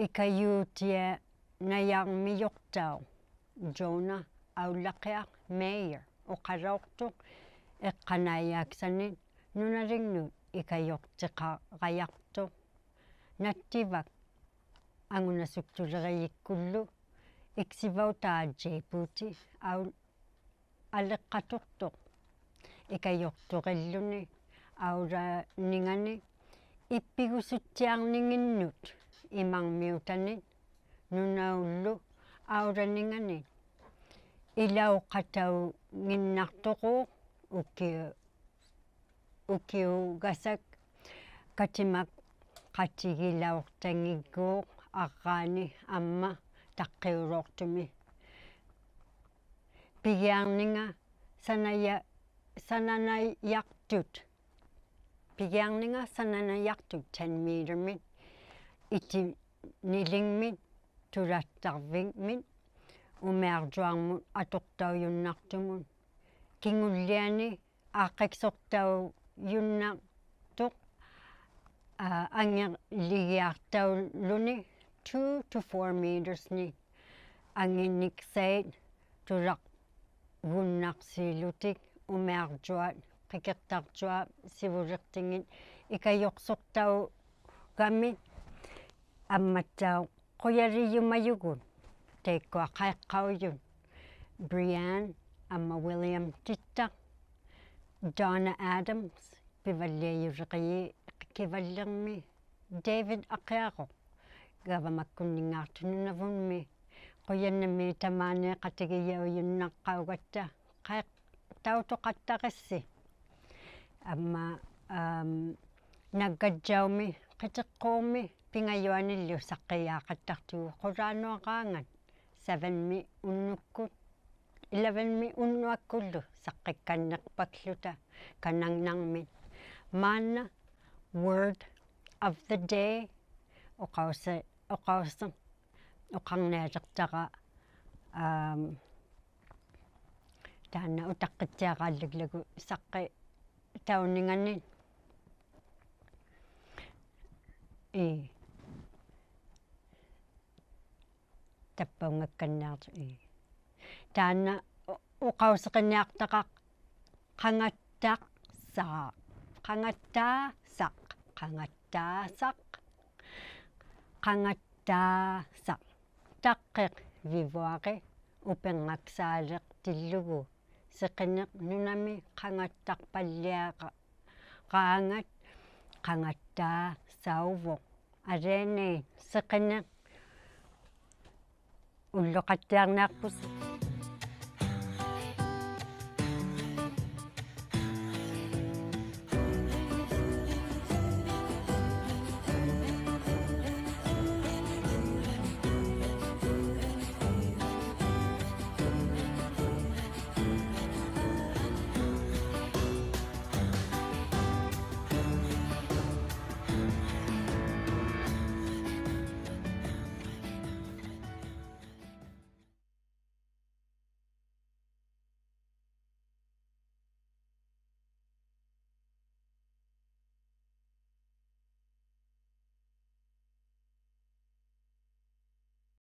ᐃᑲᔫᑎᓇᔭᕐᒥᔪᖅᑕᐅᖅ Jonah Aulakiaq Mayer ᐅᖃᓚᐅᖅᑐᖅ ᐃᖅᑲᓇᐃᔮᒃᓴᓂᒃ ᓄᓇᓕᖕᓄᑦ ᐃᑲᔪᖅᑎᖃᕋᔭᖅᑐᖅ. ᓇᑦᑎᕙᒃ ᐊᖑᓇᓱᒃᑐᓕᕆᔨᒃᑯᓪᓗ ᐃᒃᓯᕙᐅᑖᑦ Djibouti ᐊᐅ-, ᐊᓕᖅᑲᑐᖅᑐᖅ ᐃᑲᔪᖅᑐᕆᓪᓗᓂ ᐊᐅᓚᓂᖓᓂ ᐃᑉᐱᒍᓱᑦᑎᐊᕐᓂᖏᓐᓄᑦ ᐃᒪᕐᒥᐅᑕᓂᒃ ᓄᓇᐅᓪᓗ ᐊᐅᓚᓂᖓᓂ. ᐃᓚᐅᖃᑕᐅᖏᓐᓇᖅᑐᕉᖅ ᐅᑭ-, ᐅᑭᐅᒐᓴᒃ ᑲᑎᒪᖃᑎᒋᓚᐅᖅᑕᖏᒡᒎᖅ ᐊᕐᕌᓂ ᐊᒻᒪ ᑕᖅᑭᐅᓚᐅᖅᑐᒥ. ᐱᒋᐊᕐᓂᖓ ᓴᓇᔭ-, ᓴᓇᓇᔭᖅᑐᑦ. ᐱᒋᐊᕐᓂᖓ ᓴᓇᓇᔭᖅᑐᑦ ten meter-ᒥᑦ ᐃᑎᓂᓕᖕᒥᑦ ᑐᓚᑦᑕᕐᕕᖕᒥᑦ ᐅᒥᐊᕐᔪᐊᕐᒧᑦ ᐊᑐᖅᑕᐅᔪᓐᓇᖅᑐᒧᑦ. ᑭᖑᓪᓕᐊᓂ ᐋᖅᑭᒃᓱᖅᑕᐅᔪᓐᓇᖅᑐᖅ, ᐋ, ᐊᖏᓕᒋᐊᖅᑕᐅᓗᓂ two to four meters-ᓂᒃ. ᐊᖏᓂᖅᓴᐃᑦ ᑐᓚᒍᓐᓇᖅᓯᓗᑎᒃ ᐅᒥᐊᕐᔪᐊᑦ ᕿᑭᖅᑕᕐᔪᐊᑉ ᓯᕗᓕᖅᑎᖏᑦ ᐃᑲᔪᖅᓱᖅᑕᐅᒐᒥᒃ. ᐊᒻᒪᑦᑕᐅᖅ ᖁᔭᓕᔪᒪᔪᒍᑦ ᑕᐃᒃᑯᐊ ᖃᐃᖅᑲᐅᔪᑦ Brianne ᐊᒻᒪ William ᑎᑦᑕᖅ, Donna Adams ᐱᕙᓪᓕᐊᔪᓕᕆᔨ-, ᑭᕙᓪᓕᕐᒥ David ᐊᕿᐊᕈᖅ ᒐᕙᒪᒃᑯᓐᓂᙶᖅᑐᖅ ᓄᓇᕗᒻᒥ. ᖁᔭᓐᓇᒦᒃ ᑕᒫᓃᖃᑎᒋᔭᐅᔪᓐᓇᖅᑲᐅᒐᑦᑕ ᖃᐃ-, ᑕᐅᑐᖃᑦᑕᕆᔅᓯ. ᐊᒻᒪ, ᐋᒻ, ᓇᒡᒐᔾᔭᐅᒥ ᕿᑎᖅᑰᕐᒥ ᐱᖓᔪᐊᓂᓪᓗ ᓴᖅᑭᔮᖃᑦᑕᖅᑐᒍᑦ ᖁᓛᓄᐊᕌᖓᑦ seven-ᒥ ᐅᓐᓄᒃᑯᑦ, eleven-ᒥ ᐅᓐᓄᐊᒃᑯᓪᓗ ᓴᖅᑭᒃᑲᓐᓂᖅᐸᒃᖢᑕ ᑲᓇᖕᓇᕐᒥᑦ. ᒫᓐᓇ word of the day ᐅᖃᐅᓯ-, ᐅᖃᐅᓯ-, ᐅᖃᕐᓂᐊᓕᖅᑕᕋ, ᐋᒻ, ᑖᓐᓇ ᐅᑕᖅᑭᑦᑎᐊᕌᓪᓚᒡᓚᒍ ᓴᖅᑭᑕᐅᓂᖓᓂᒃ. ᐄ. ᑕᑉᐸᐅᖓᒃᑲᓐᓂᐊᖅᑐᖅ, ᐄ. ᑖᓐᓇ ᐅ-, ᐅᖃᐅᓯᕆᓂᐊᖅᑕᕋ ᖃᖓᑦᑕᖅᓴᖅ, ᖃᖓᑦᑖᓴᖅ, ᖃᖓᑦᑖᓴᖅ, ᖃᖓᑦᑖᓴᖅ. ᑕᖅᑭᖅ ᕕᕗᐊᕆ ᐅᐱᕐᖓᒃᓵᓕᖅᑎᓪᓗᒍ ᓯᕿᓂᖅ ᓄᓇᒥ ᖃᖓᑦᑕᖅᐸᓪᓕᐊᕌᖓᑦ ᖃᖓᑦᑖᓴᐅᕗᖅ. ᐊᓕᐊᓇᐃᑦ ᓯᕿᓂᖅ ᐅᓪᓗᖃᑦᑎᐊᕐᓂᐊᖅᐳᓯ.